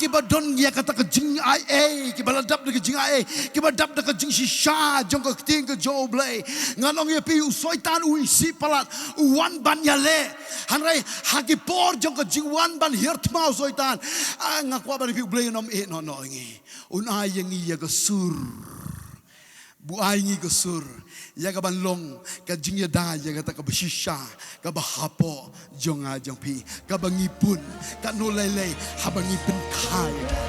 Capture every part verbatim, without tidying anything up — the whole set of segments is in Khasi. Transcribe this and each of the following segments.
kiba don ïa kata ka jingai ei, kiba la dap da ka jingai ei, kiba dap da ka jingshisha jong ka ktien ka jong U Blei. Ngan ong ïa phi, u Soitan u isih palat, u wan ban ïaleh. Hynrei ha ki por jong ka jingwan ban hiar thma u Soitan, ah, nga kwah ban ong ïa phi, U Blei un ym ïeh noh noh ïa ngi. Un ai ïa ngi ïa ka sur. Bun ai ngi ka sur ïa ka ban long ka jingïada ïa kata kaba shisha, kaba hapoh jong nga jong phi, kaba ngi pun, katno lei lei haba ngi pynkha ïa ka.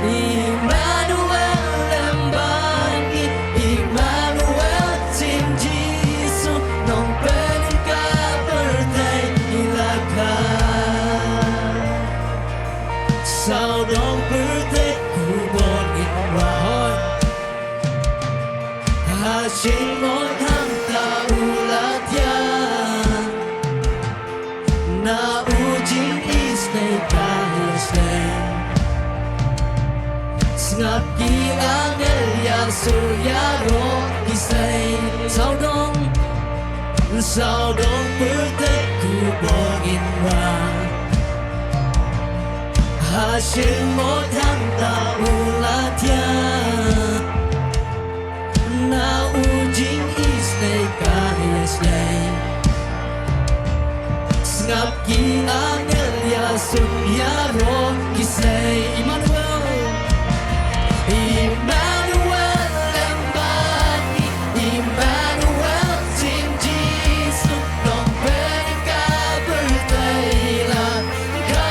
Immanuel, lem bad ngi, Immanuel, Tim Jisu, Nongpynim ka pyrthei i la kha. Sawdong pyrthei khubor ngin wad. Ha shynmot hangta u la thiah. Na u jingisynei ka ïasynei. Sngap ki angel ïasur ïaroh ki sei. Sawdong, sawdong pyrthei khubor ngin wad. Ha shynmot hangta u la thiah. Na u jingisynei ka ïasynei. Sngap ki angel ïasur ïaroh ki sei. Immanuel, Immanuel, lem bad ngi, Immanuel, Tim Jisu, Nongpynim ka pyrthei i la kha.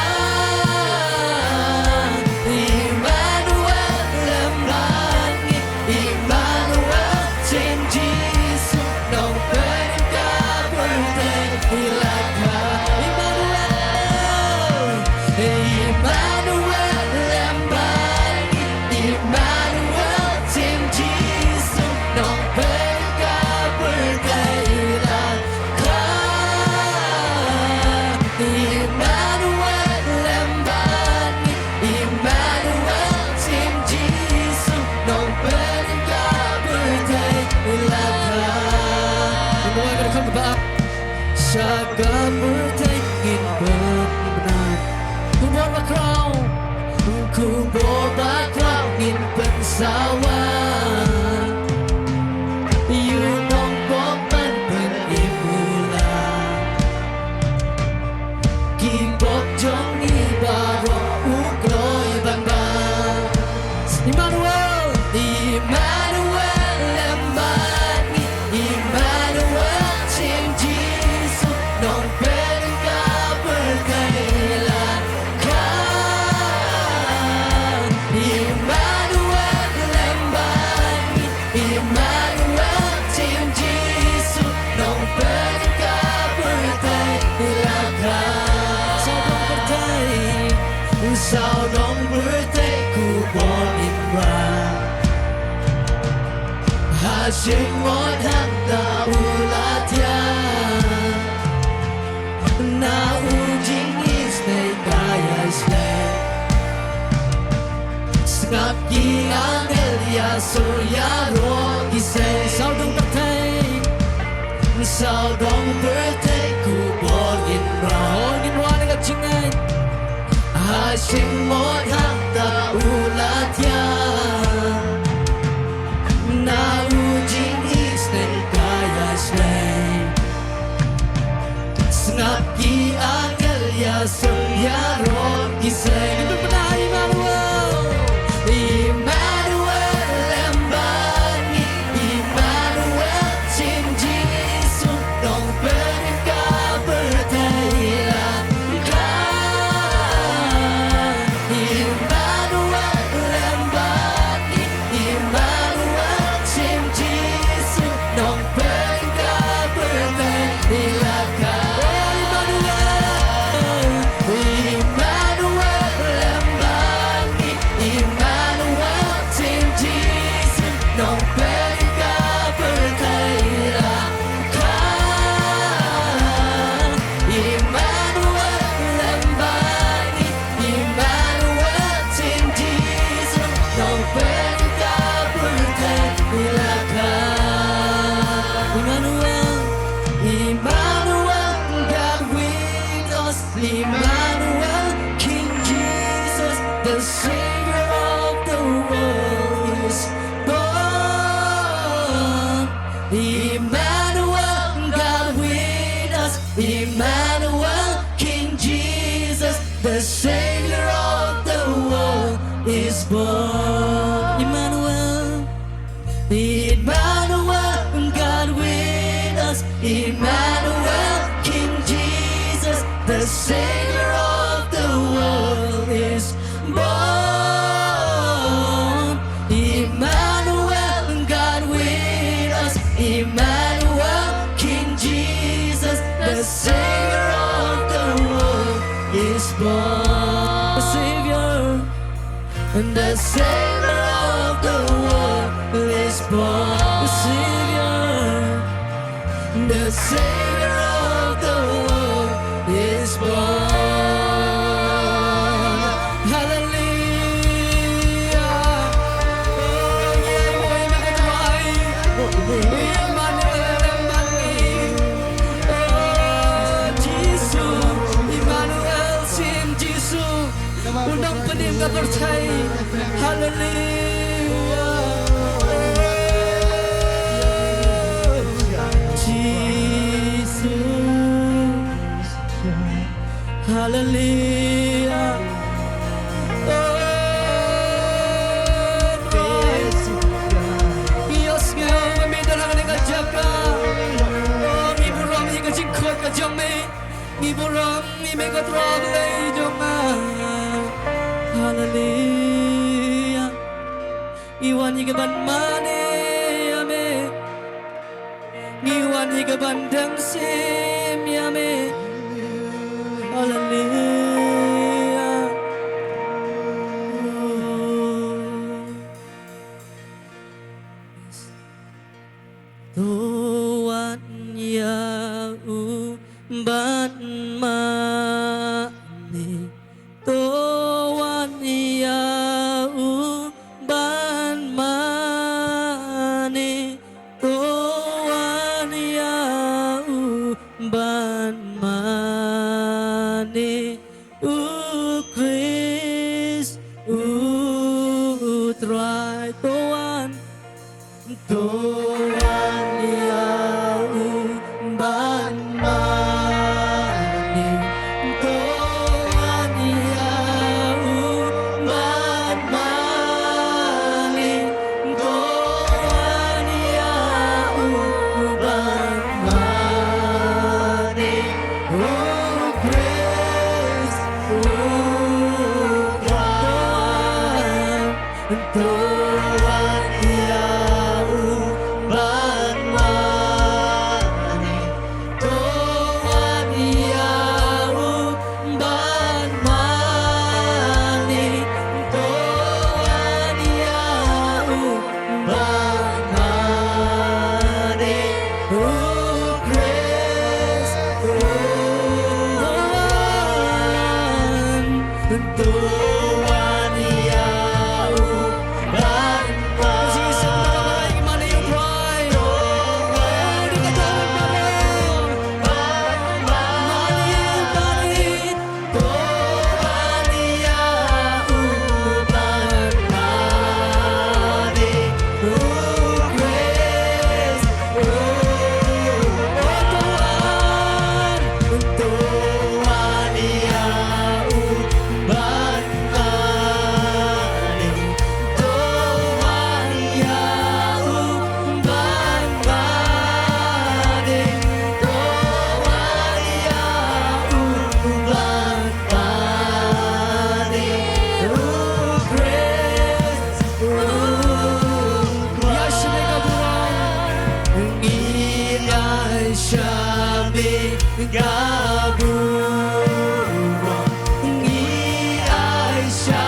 Immanuel, lem bad ngi, Immanuel, Tim Jisu, Nongpynim ka pyrthei i la kha. Immanuel, Immanuel, lem bad ngi, Immanuel, Tim Jisu, Nongpynim ka pyrthei i la kha. Immanuel, lem bad ngi, Immanuel, Tim Jisu, Nongpynim ka pyrthei i la kha. Immanuel, gonna come back. Sha ka pyrthei ngin pynbna. Khubor bakhraw, khubor bakhraw ngin pynsawa. Ïa u nongpop ban pynim u la. Ki pop jong ngi baroh u kloi ban bam. Immanuel, Immanuel, lem bad ngi, Immanuel, Tim Jisu, Nongpynim ka pyrthei i la kha. Immanuel, lem bad ngi, Immanuel, Tim Jisu, Nongpynim ka pyrthei i la kha. Sawdong pyrthei, sawdong pyrthei khubor ngin wad. Ha shynmot hangta u la thiah. Na u jingisynei ka ïasynei. Sngap ki angel ïasur ïaroh ki sei. Sawdong pyrthei, sawdong pyrthei khubor ngin wad. Khubor ngin wad na ka jingngeit. Ha shynmot hangta u la thiah. Na u jingisynei ka ïasynei. Sngap ki angel ïasur ïaroh ki sei. Immanuel, Immanuel, lem bad ngi, Immanuel, Tim Jisu, Nongpynim ka pyrthei i la kha. Immanuel, lem bad ngi, Immanuel, Tim Jisu, Nongpynim ka pyrthei i la kha. O Immanuel, o Emmanuel, King Jesus, the Savior of the world is born. Emmanuel, Emmanuel, God with us. Emmanuel, King Jesus, the Savior of the world is born. Emmanuel, God with us. Emmanuel, King Jesus, the Savior of the world is born. The Savior, the Savior of the world is born. The Savior, the Savior of the world is born. Hallelujah. Oh, yeah, oh, yeah, oh, Emmanuel, Emmanuel. Oh, Jisu, Emmanuel, Syiem Jisu. U nongpynim ka pyrthei. Haleluya. Jisu. Haleluya. Oh, Trai. Ïohsngew ba me don ha kane ka jaka. Oh, ngi burom ïa ka jingkhot ka jong me. Ngi burom ïa me ko Trai Blei jong nga. Haleluya. Ngi wan ïa ka ban mane ïa me. Ngi wan ïa ka ban dang sim ïa me. Haleluya. To wan ïa u ban mane. To wan ïa u ban mane. To wan ïa u ban mane. U Khrist, u Trai, to wan. To wan ïa u ban mane. To wan ïa u ban mane. To wan ïa u ban mane. Oh, praise, oh, God. To wan ïa u ban mane. To wan ïa u ban mane. To wan ïa u ban mane. Oh, praise, oh, wan. To wan ïa u ban mane. To wan ïa u ban mane. To wan ïa u ban mane. Oh, praise, oh, oh, to wan, to wan ïa u ban mane. To wan ïa u ban mane. To wan ïa u ban mane. Oh, praise, oh, ïa sha me ka burom. Ngi ai sha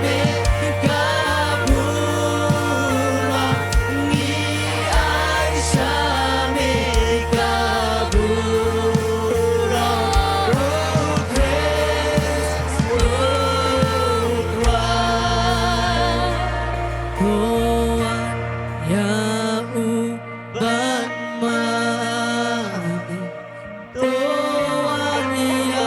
me ka burom. Ngi ai sha me ka burom. Ngi ai sha me ka burom. Oh, praise, oh, Trai. To wan ïa u ban mane. To wan ïa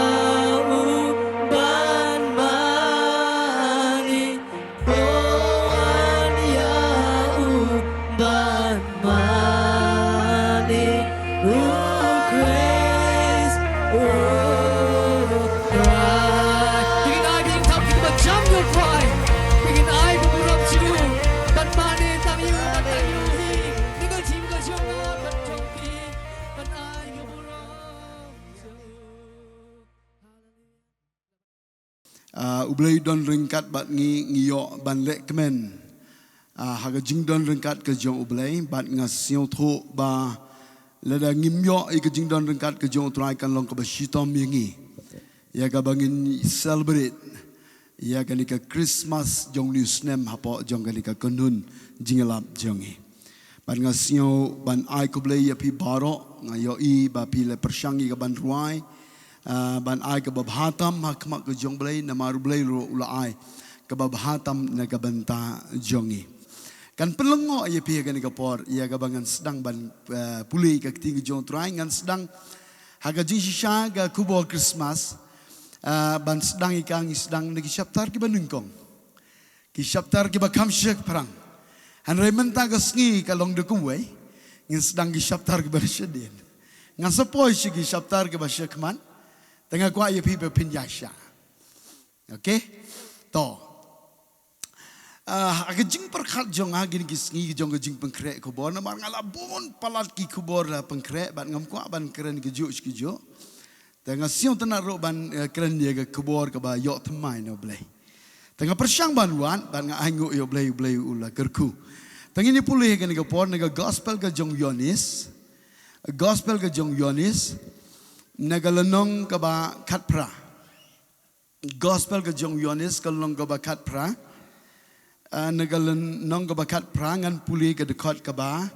Ah, U Blei u don ryngkat bad ngi, ngi ïoh ban leh kmen, ah, ha ka jingdon ryngkat ka jong U Blei, bad nga sngewthuh ba lada ngim ïoh ïa ka jingdon ryngkat ka jong U Trai kan long kaba shitom ïa ngi, ïa kaba ngin celebrate ïa kane ka Christmas jong une u snem hapoh jong kane ka kynhun jingïalap jong ngi. Bad nga sngew ban ai khublei ïa phi baroh, nga ïohi ba phi la pyrshang ïa ka ban rwai, ah, ban ai kaba bha tam ha khmat ka jong U Blei, namar U Blei ruh u la ai kaba bha tam na ka bynta jong ngi. Kan pynlyngngoh ïa phi ha kane ka por ïa kaba ngan sdang ban, eh, pule ka ktien ka jong U Trai, ngan sdang ha ka jingshisha ka khubor Christmas, eh, ban sdang ïa ka, ngi sdang na ki chapter kiba nyngkong, ki chapter kiba kham shaphrang. Hynrei mynta ka sngi ka long da kumwei, ngin sdang ki chapter kiba shadien. Ngan sa poi sha ki chapter kiba shakhmat, te nga kwah ïa phi ba phin ïaishah. Okay? To. Ah, ha ka jingpyrkhat jong nga ha kine ki sngi jong ka jingpynkhreh khubor, namar nga la bun palat ki khubor la pynkhreh, bad ngam kwah ban kren kajuh shi kajuh. Te nga sngewtynnat ruh ban, eh, kren ïa ka khubor kaba ïoh thymmai na U Blei. Te nga pyrshang ban wad, bad nga ainguh ïa U Blei, U Blei u la kyrkhu. Te ngin ïa pule ha kane ka por na ka gospel ka jong u Ïoannis. Gospel ka jong u Ïoannis, na ka lynnong kaba khatphra. Gospel ka jong u Ïoannis ka lynnong kaba khatphra. Ah, na ka lynnong kaba khatphra, ngan pule ka dkhot kaba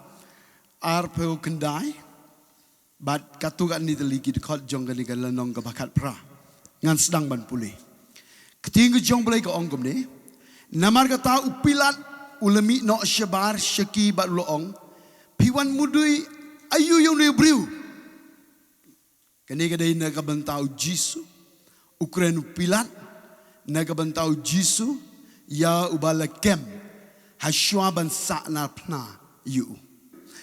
arphew khyndai. Bad katto katne tylli ki dkhot jong kane ka lynnong kaba khatphra. Ngan sdang ban pule. Ka ktien ka jong U Blei ka ong kumne. Namar kata u Pilat u la mih noh shabar sha ki bad u la ong, phi wan mudui aïu ïa une u briew? Kane ka dei na ka bynta u Jisu. U kren u Pilat na ka bynta u Jisu ïa uba la kem, ha shuwa ban sahnarphna ïa u.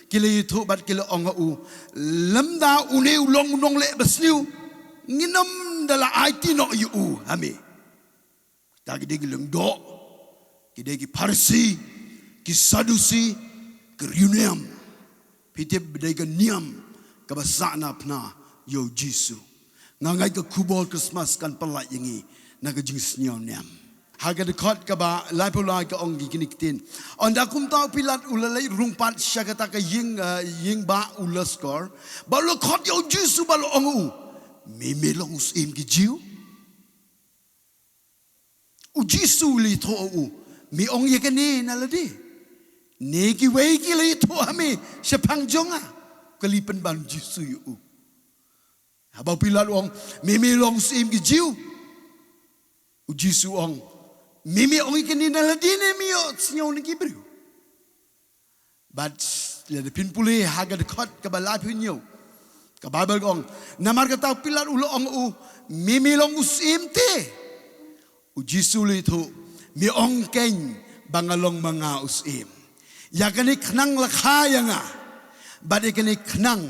Ki la ïathuh bad ki la ong ha u, lymda une u long u nongleh basniew, ngin ym da la aiti noh ïa u ha me. Kita ki dei ki lyngdoh, ki dei ki Pharisi, ki Sadusi, ki riewniam. Phi tip ba dei ka niam kaba sahnarphna ïa u Jisu. Nga ngeit ka khubor Christmas kan pynlait ïa ngi na ka jingsngewniam. Ha ka dkhot kaba laiphew lai ka ong kine ki ktien. Ynda kumta u Pilat u la leit rung pat sha kata ka ïing, eh, ïing bah u lashkor, bad u la khot ïa u Jisu bad u la ong ha u, me me long u syiem ki Jiw? U Jisu u la ïathuh ha u, me ong ïa kane na lade? Ne kiwei ki la ïathuh ha me shaphang jong nga? Kylli pynban u Jisu ïa u. Haba u Pilat u ong, me me long u syiem ki Jiw? U Jisu u ong, me me ong ïa kane na lade ne me ïohsngew na ki briew? Bad lada phin pule ha ka dkhot kaba laiphew hynñiew, ka Baibl ka ong, namar kata u Pilat u la ong ha u, me me long u syiem te? U Jisu u la ïathuh, me ong keiñ ba nga long ma nga u syiem. Ïa kane khnang la kha ïa nga, bad ïa kane khnang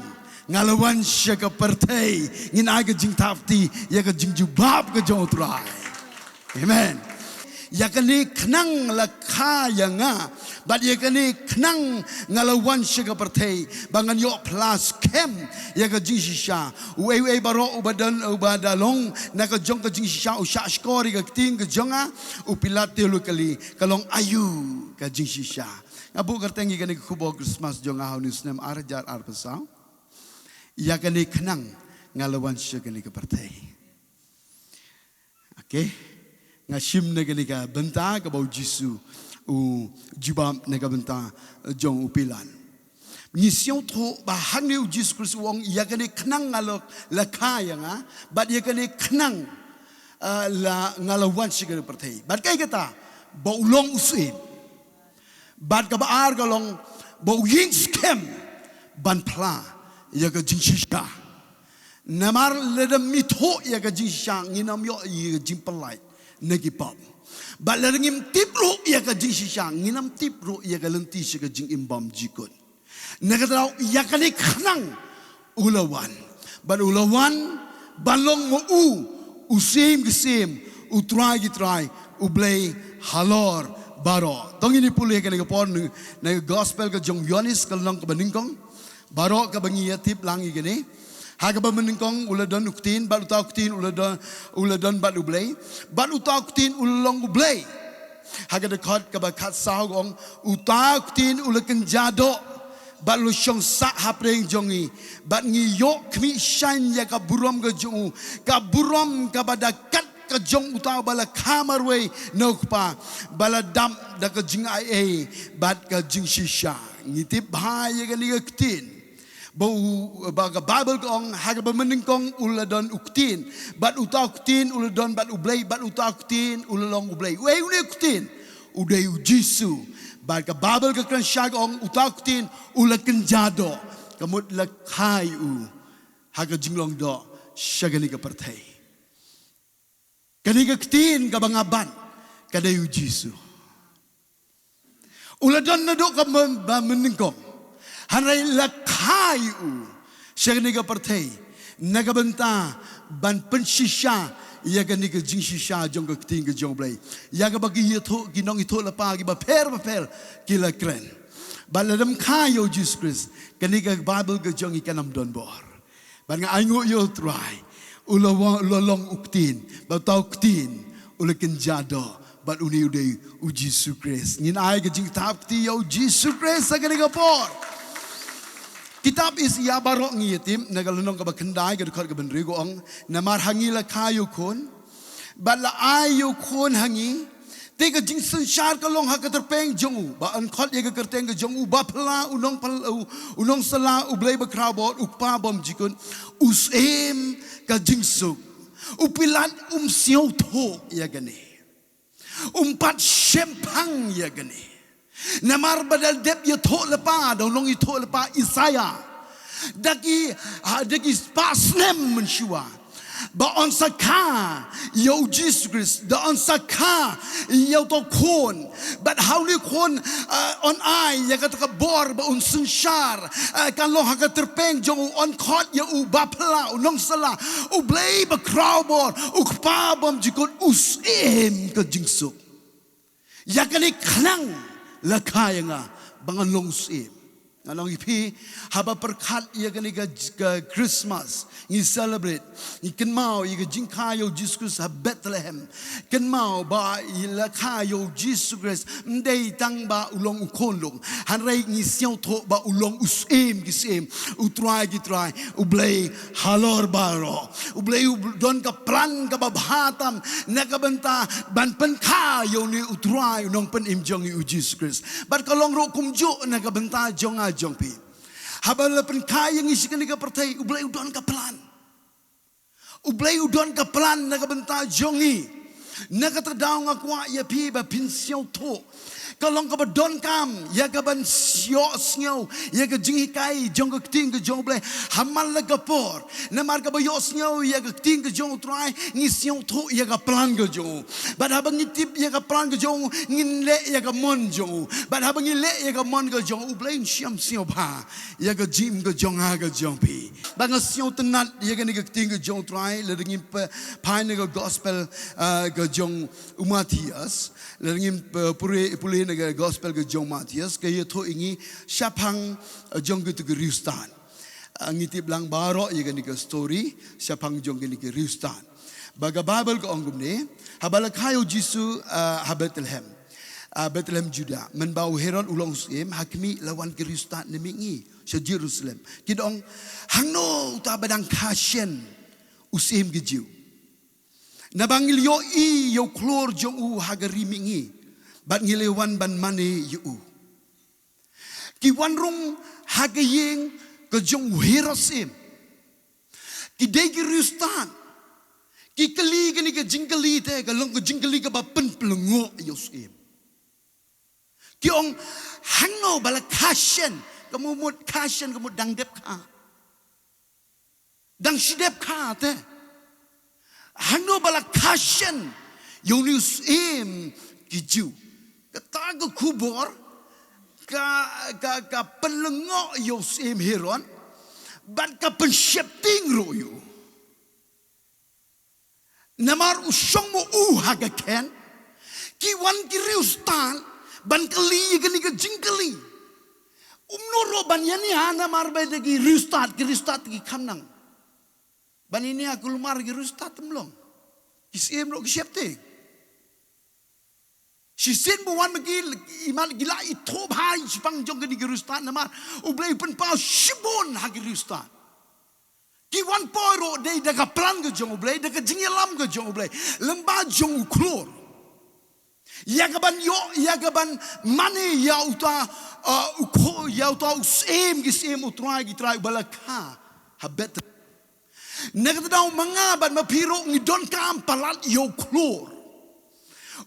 nga la wan sha ka pyrthei. Ngin ai ka jingthap kti ïa ka jingjubab ka jong u Trai. Amen. Ïa kane khnang la kha ïa nga, bad ïa kane khnang nga la wan sha ka pyrthei, ba ngan ïoh phla skhem ïa ka jingshisha. Uei uei baroh uba don, uba da long na ka jong ka jingshisha u shah shkor ïa ka ktien ka jong nga. U Pilat te u la kylli, ka long aïu ka jingshisha? Nga buh kyrteng ïa kane ka khubor Christmas jong nga ha une u snem ar hajar arphew saw, ïa kane khnang nga la wan sha kane ka pyrthei. Okay. Nga shim na kane ka bynta kaba u Jisu u jubab na ka bynta jong u Pilat. Ngi sngewthuh ba hangne u Jisu Khrist u ong ïa kane khnang nga la, la kha ïa nga, bad ïa kane khnang, ah, la nga la wan sha ka pyrthei. Bad kaei kata, ba u long u syiem. Bad kaba ar ka long ba u ïeng skhem ban phla ïa ka jingshisha. Namar lada ngim ithuh ïa ka jingshisha, ngin ym ïoh ïa ka jingpynlait na ki pop. Bad lada ngim tip ruh ïa ka jingshisha, ngin ym tip ruh ïa ka lynti sha ka jingim bymjukut. Na kata daw ïa kane khnang u la wan. Bad u la wan ban long ma u, u Syiem ki syiem, u Trai ki trai, u Blei halor baroh. To ngin ïa pule kane ka por na, na ka gospel ka jong u Ïoannis ka lynnong kaba nyngkong. Baroh kaba ngi ïa tip lang ïa kane. Ha kaba mynnyngkong u la don u Ktien, bad uta u Ktien u la don, u la don bad U Blei, bad uta u Ktien u la long U Blei. Ha ka dkhot kaba khatsaw ka ong, uta u Ktien u la kynja doh, bad u la shong sah hapdeng jong ngi, bad ngi ïoh khmih shaiñ ïa ka burom ka jong u, ka burom kaba da kat ka jong uta uba la kha marwei na u Kpa, ba la dap da ka jingai ei bad ka jingshisha. Ngi tip bha ïa kane ka ktien. Ba u, ba ka Baibl ka ong, ha kaba mynnyngkong u la don u Ktien, bad uta u Ktien u la don bad U Blei, bad uta u Ktien u la long U Blei. Uei une u Ktien? U dei U Jisu. Bad ka Baibl ka kren shai ka ong, uta u Ktien u la kynja doh, ka mut la kha ïa u ha ka jinglong doh sha kane ka pyrthei. Kane ka ktien kaba nga bat, ka dei U Jisu. U la don naduh kaba mynnyngkong, hynrei la kha ïa u sha kane ka pyrthei na ka bynta ban pynshisha ïa kane ka jingshisha jong ka ktien ka jong U Blei, ïa kaba ki ïathuh, ki nongïathuhlypa kiba pher bapher ki la kren. Bad lada ym kha ïa U Jisu Khrist, kane ka Baibl ka jong ngi kan ym don bor. Bad nga ainguh ïa U Trai, u la wa-, u la long u Ktien, bad uta u Ktien u la kynja doh, bad une u dei U Jisu Khrist. Ngin ai ka jingthap kti ïa U Jisu Khrist ha kane ka por. Kitab Isaïah baroh ngi ïa tip, na ka lynnong kaba khyndai, ka dkhot kaba hynriew ka ong, namar ha ngi la kha ïa u Khun, bad la ai ïa u Khun ha ngi, te ka jingsynshar ka long ha ka tyrpeng jong u. Ba yn khot ïa ka kyrteng ka jong u Baphylla, u Nongpyl-, u, u Nongsala, U Blei Bakhraw Bor, U Kpa Bymjukut, U Syiem ka Jingsuk. U Pilat um sngewthuh ïa kane. Um pat shemphang ïa kane. Namar ba da dep ïathuhlypa, da u nongïathuhlypa Isaïah, da ki, ha, da ki spah snem mynshuwa, ba yn sa kha ïa U Jisu Khrist, da yn sa kha ïa uta u Khun, bad ha une u Khun, ah, yn ai ïa kata ka bor ba un synshar, ah, kan long ha ka tyrpeng jong u, yn khot ïa u Baphylla, u Nongsala, U Blei Bakhraw Bor, U Kpa Bymjukut, U Syiem ka Jingsuk. Ïa kane khnang la kha ïa nga ba ngan long u syiem. Ngan ong ïa phi, haba pyrkhat ïa kane ka, ka Christmas, ngi celebrate, ngi kynmaw ïa ka jingkha ïa U Jisu Khrist ha Bethlehem. Kynmaw ba la kha ïa U Jisu Khrist, ym dei tang ba u long u khun lum, hynrei ngi sngewthuh ba u long U Syiem ki syiem, U Trai ki trai, U Blei halor baroh. U Blei u don ka plan kaba bha tam na ka bynta ban pynkha ïa une U Trai, U Nongpynim jong ngi U Jisu Khrist. Bad ka long ruh kumjuh na ka bynta jong nga jong phi. Haba la pynkha ïa ngi sha kane ka pyrthei, U Blei u don ka plan. U Blei u don ka plan na ka bynta jong ngi. Na kata ka daw nga kwah ïa phi ba phin sngewthuh, ka long kaba donkam ïa ka ban ïohsngew ïa ka jinghikai jong ka ktien ka jong U Blei ha man la ka por. Namar kaba ïohsngew ïa ka ktien ka jong U Trai, ngi sngewthuh ïa ka plan ka jong u. Bad haba ngi tip ïa ka plan ka jong u, ngin leh ïa ka mon jong u. Bad haba ngi leh ïa ka mon ka jong u, U Blei un shem sngewbha ïa ka jingim ka jong nga ka jong phi. Ba nga sngewtynnat ïa kane ka ktien ka jong U Trai, lada ngim pynphai na ka gospel, ah, ka jong u Mathaios, lada ngim, ah, pule, pule na ka gospel ka jong u Mathaios, ka ïathuh ïa ngi shaphang, ah, jong kito ki riewstad. Ah, ngi tip lang baroh ïa kane ka story shaphang jong kane ka riewstad. Ba ka Baibl ka ong kumne, haba la kha ïa U Jisu, ah, ha Bethlehem, ah, Bethlehem Judah, mynba u Herod u long u syiem, ha khmih la wan ki riewstad na mihngi sha Jerusalem. Ki da ong, hangno uta ba dang kha shen, u syiem ki Jiw? Naba ngi la ïohi ïa u khlur jong u ha ka ri mihngi, bad ngi la wan ban mane ïa u. Ki wan rung ha ka ïing ka jong u Herod syiem. Ki dei ki riewstad. Ki kylli kane ka jingkylli te, ka long ka jingkylli kaba pynpyllungoh ïa u syiem. Ki ong, hangno ba la kha shen, ka mut kha shen, ka mut dang dep kha. Dang shu dep kha te. Hangno ba la kha shen ïa une u syiem ki Jiw? Kata ka khubor ka, ka, ka pynlyngngoh ïa u syiem Herod, bad ka pynsheptieng ruh ïa u. Namar u shong ma u ha ka khein, ki wan ki riewstad ban kylli ïa kane ka jingkylli. Kumno ruh ban ïania namar ba dei ki riewstad, ki riewstad ki kham nang. Ban ïa nia kulmar ki riewstad ym long. Ki syiem ruh ki sheptieng. Shisien ba wan ma ki, i man ki la ithuh bha shaphang jong kine ki riewstad namar U Blei u pynpaw shibun ha ki riewstad. Ki wan poi ruh dei da ka plan ka jong U Blei, da ka jingïalam ka jong U Blei. Lyngba jong u khlur. Ïa ka ban ïoh, ïa ka ban mane ïa uta, uh, u kho, ïa uta u syiem ki syiem, u trai ki trai, uba la kha ha Bethlehem. Na kata daw ma nga bad ma phi ruh ngi donkam palat ïa u khlur.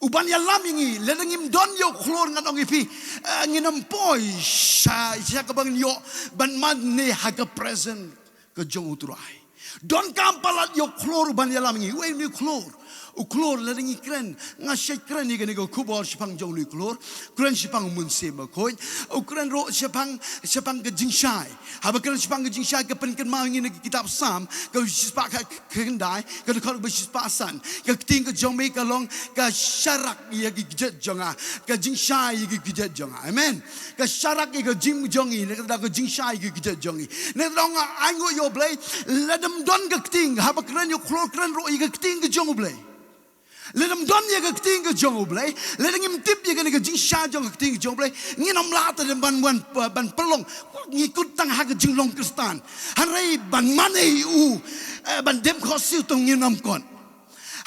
U ban ïalam ïa ngi, lada ngim don ïa u khlur ngan ong ïa phi, eh, ngin ym poi sha, sha kaba ngin ïoh ban mane ha ka presence ka jong u Trai. Donkam palat ïa u khlur u ban ïalam ïa ngi, wei une u khlur. U khlur lada ngi kren, nga shait kren ïa kane ka khubor shaphang jong une u khlur, kren shaphang u Mynsiem Bakhuid, u kren ruh shaphang, shaphang ka jingshai. Haba kren shaphang ka jingshai ka pynkynmaw ïa ngi na ka kitab Salm, ka shispah kha-, khyndai, ka dkhot ba shispah san. Ka ktien ka jong me ka long ka sharak ïa ki kjat jong nga, ka jingshai ïa ki kjat jong nga. Amen. Ka sharak ïa ka jing jong ngi, na kata ka jingshai ïa ki kjat jong ngi. Na kata nga ainguh ïa U Blei, lada ym don ka ktien, haba kren ïa u khlur kren ruh ïa ka ktien ka jong U Blei. Lada ym don ïa ka ktien ka jong U Blei, lada ngim tip ïa kane ka jingshai jong ka ktien ka jong U Blei, ngin ym lah te ban, ban, ban pynlong. Ngi kut tang ha ka jinglong Khristan. Hynrei ban mane ïa u, eh, ban dem khohsiew te ngin ym kot.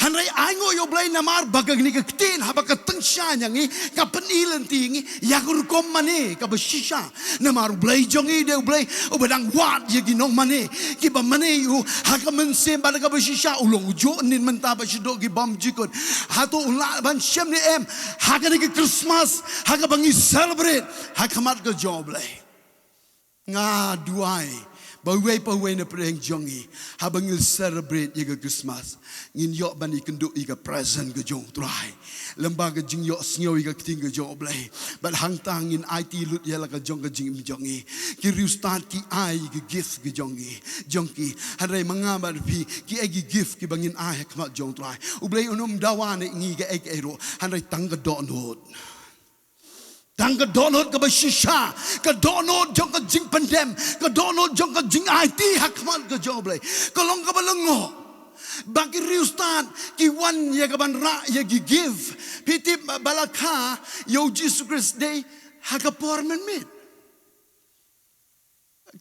Hynrei ainguh ïa U Blei namar ba kane ka ktien haba ka tyngshaiñ ïa ngi, ka pyni lynti ïa ngi ïa ka rukom mane kaba shisha. Namar U Blei jong ngi dei U Blei uba dang wad ïa ki nongmane kiba mane ïa u ha ka mynsiem bad kaba shisha. U long u juh nin mynta ba shu duh ki bym jukut. Hato u lah ban shem ne em ha kane ka Christmas ha kaba ngi celebrate ha khmat ka jong U Blei? Nga duwai ba uwei pa uwei na pdeng jong ngi haba ngi celebrate ïa ka Christmas ngin ïoh ban ïakynduh ïa ka presence ka jong U Trai. Lyngba ka jingïohsngew ïa ka ktien ka jong U Blei. Bad hangta ngin aiti lut ïa la ka jong ka jingim jong ngi. Ki riewstad ki ai ïa ki gift ki jong ngi, jong ki. Hynrei ma nga bad phi ki ai ki gift kiba ngin ai ha khmat jong U Trai. U Blei un ym dawa ne ngi kaei kaei ruh. Hynrei tang ka dohnud. Tang ka dohnud kaba shisha, ka dohnud jong ka jingpyndem, ka dohnud jong ka jingaiti ha khmat ka jong U Blei. Ka long kaba lyngngoh. Ba ki riewstad ki wan ïa ka ban rah ïa ki gift. Phi tip ba la kha ïa U Jisu Khrist dei ha ka por mynmiet.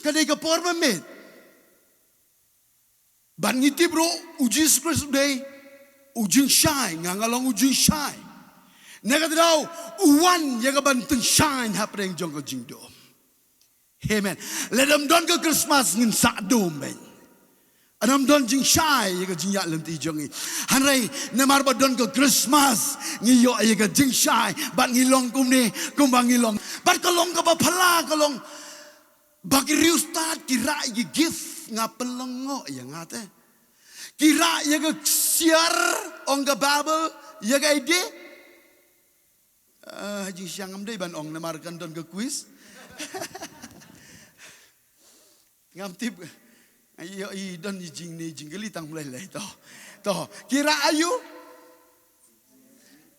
Ka dei ka por mynmiet. Bad ngi tip ruh U Jisu Khrist u dei u jingshai, nga nga long u jingshai. Na kata daw u wan ïa ka ban tyngshaiñ hapdeng jong ka jingdum. Amen. Lada ym don ka Christmas ngin sah dum beiñ. Lada ym don jingshai ïa ka jingïaid lynti jong ngi. Hynrei namar ba don ka Christmas ngi ïoh ïa ka jingshai bad ngi long kumne kumba ngi long. Bad ka long kaba phylla ka long. Ba ki riewstad ki rah ïa ki gift, nga pynlong ngoh ïa nga te. Ki rah ïa ka ksiar, ong ka Bible, ïa ka ide. Ah, jingshisha ngam dei ban ong namar kan don ka quiz. Ngam tip. Ai, ïoh i don i jingni jingkylli tang mlei lei to. To, ki rah aïu?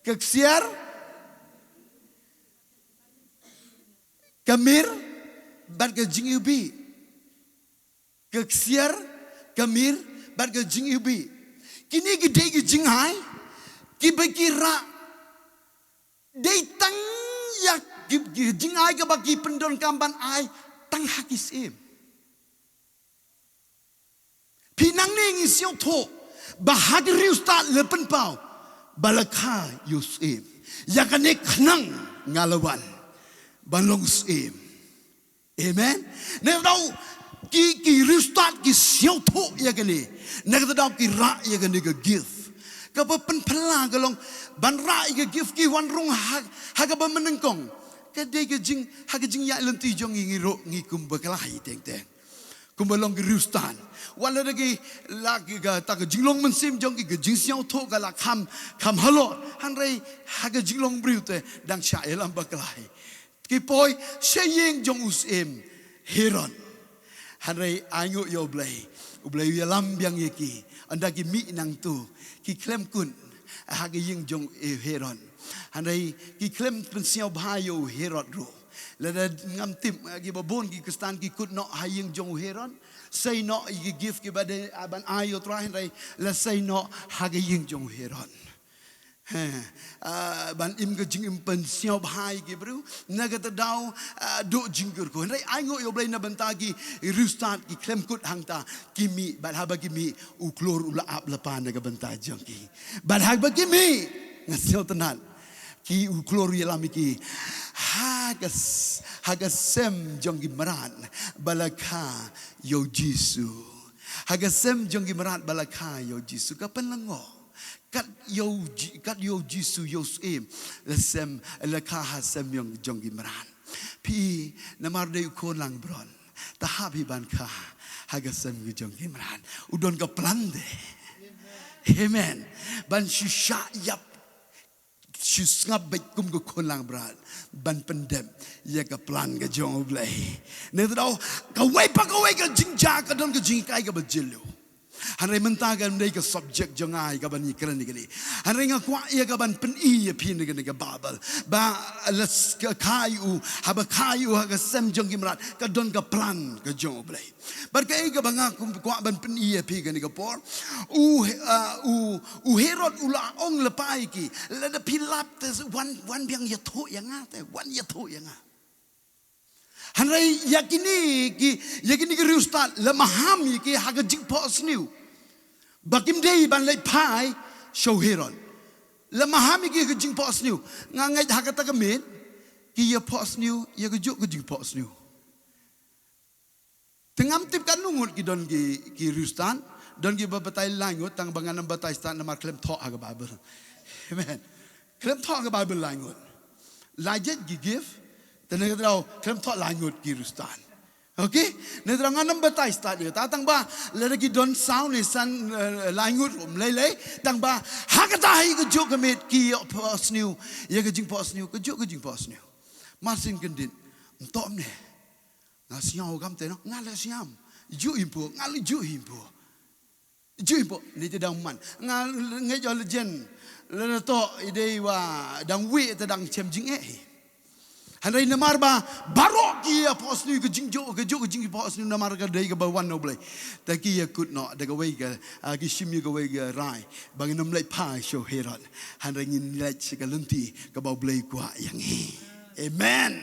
Ka ksiar. Ka mir bad ka jingiwbih. Ka ksiar, ka mir bad ka jingiwbih. Kine ki dei ki jingai kiba ki rah. Dei tang ïa ki, ki jingai kaba ki pyndonkam ban ai tang ha ki syiem. Phi nangne ngi sngewthuh ba ha ki riewstad la pynpaw ba la kha ïa u syiem. Ïa kane khnang nga la wan ban long syiem. Amen. Na kata daw ki, ki riewstad ki sngewthuh ïa kane. Na kata daw ki rah ïa kane ka gift. Kaba pynphylla ka long ban rah ïa ka gift ki wan rung ha, ha kaba mynnyngkong. Ka dei ka jing, ha ka jingïaid lynti jong ngi ngi ruh ngi kum bakla hi teng teng. Kumba long ki riewstad. Wat la da ki la ki kata ka jinglong mynsiem jong ki, ka jingsngewthuh ka la kham, kham halor. Hynrei ha ka jinglong briew te dang shah ïalam bakla hi. Ki poi sha ïing jong u syiem Herod. Hynrei ainguh ïa U Blei. U Blei u ïalam biang ïa ki. Ynda ki mih nangtu ki khlem kut ha ka ïing jong u Herod. Hynrei ki khlem pynsngewbha ïa u Herod ruh. Lada ngam tip, eh, kiba bun ki Khristan ki kut noh ha ïing jong u Herod. sei noh ïa ki gift kiba dei, ah, ban ai ïa u Trai, hynrei la sei noh ha ka ïing jong u Herod. He, ah, ban im ka jingim pynsngewbha ïa ki briew. Na kata ka daw, ah, duh jingkyrkhu. Hynrei ai nguh ïa u Blei na bynta ki riewstad ki khlem kut hangta ki mih, bad haba ki mih u khlur u la ap lypa na ka bynta jong ki. Bad haba ki mih, nga sngewtynnat, ki u khlur u ïalam ïa ki ha ka s-, ha ka sem jong ki mrad ba la kha ïa u Jisu. Ha ka sem jong ki mrad ba la kha ïa u Jisu, ka pynlyngngoh. Kat ïa u Ji-, kat ïa u Jisu ïa u syiem, la sem, la kha ha sem jong, jong ki mrad. Phi, namar dei u khun langbrot, te hap hi ban kha ha ka sem jong ki mrad. U don ka plan de. Amen. Ban shu shah ïap, shu sngap beit kum ka khun langbrot, ban pyndep ïa ka plan ka jong u Blei. Nangta daw, kawei pa kawei ka jingjia ka don ka jinghikai kaba jylliew. Hynrei mynta kam dei ka subject jong nga ïa kaban ïakren ïa kane. Hynrei nga kwah ïa kaban pyni ïa phi na kane ka Baibl. Ba la s-, ka, kha ïa u, haba kha ïa u ha ka sem jong ki mrad, ka don ka plan ka jong u Blei. Bad kaei kaba nga kum kwah ban pyni ïa phi kane ka por. U, ah, u, u Herod u la ong lypa ïa ki. Lada phi lap te wan, wan biang ïathuh ïa nga te, wan ïathuh ïa nga. Hynrei ïa kine ki, ïa kine ki riewstad, la maham ïa ki ha ka jingphohsniew. Ba kim dei ban leit phai sha u Herod. La maham ïa ki ha ka jingphohsniew. Nga ngeit ha kata ka miet, ki ïa phohsniew, ïa kajuh ka jingphohsniew. Te ngam tip katno ngut ki don ki, ki riewstad, don kiba batai lai ngut, tang ba ngan ym batai stad namar khlem thoh ha ka Baibl. Amen. Khlem thoh ha ka Baibl lai ngut. Lai jait ki gift, te nangta daw khlem thoh lai ngut ki riewstad. Okay? Nangta daw ngan ym batai stad ïa kata, tang ba lada ki don saw ne san, eh, lai ngut ruh ym lei lei, tang ba ha kata hi kajuh ka miet ki ïa phohsniew, ïa ka jingphohsniew, kajuh ka jingphohsniew. Marsien kyndit, ym toh ne. Nga sngew kam te no, nga la sngew. Ju impu, nga la ju impu. Ju impu, ni te dang man. Nga ngeit ïa u legend. La na to, i dei wa, dang wi te dang chem jingeh hi. Hynrei namar ba, baroh ki ïa phohsniew ka jingjuh, ka juh ka jingphohsniew namar ka dei kaba wan na u Blei. Te ki ïa kut noh, da kawei ka, ah, ki shim ïa kawei ka rai. Ba ngin ym leit phai sha u Herod. Hynrei ngin leit sha ka lynti, kaba u Blei kwah ïa ngi. Amen.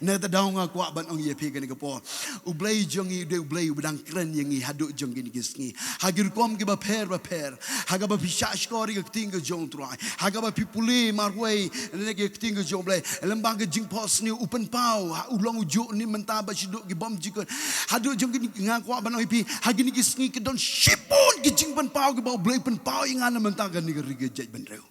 Nangta daw nga kwah ban ong ïa phi kane ka por. U Blei jong ngi u dei u Blei uba dang kren ïa ngi haduh jong kine ki sngi. Ha ki rukom kiba pher ba pher. Ha kaba phi shah shkor ïa ka ktien ka jong u Trai. Ha kaba phi pule marwei na ka ktien ka jong u Blei. Lem bad ka jingphohsniew u pynpaw. Ha u long u juh ne mynta bad shaduh ki bymjukut. Haduh jong kine nga kwah ban ong ïa phi. Ha kine ki sngi ki don shibun ki jingpynpaw kiba u Blei u pynpaw ïa nga na mynta kane ka ri ka jaitbynriew.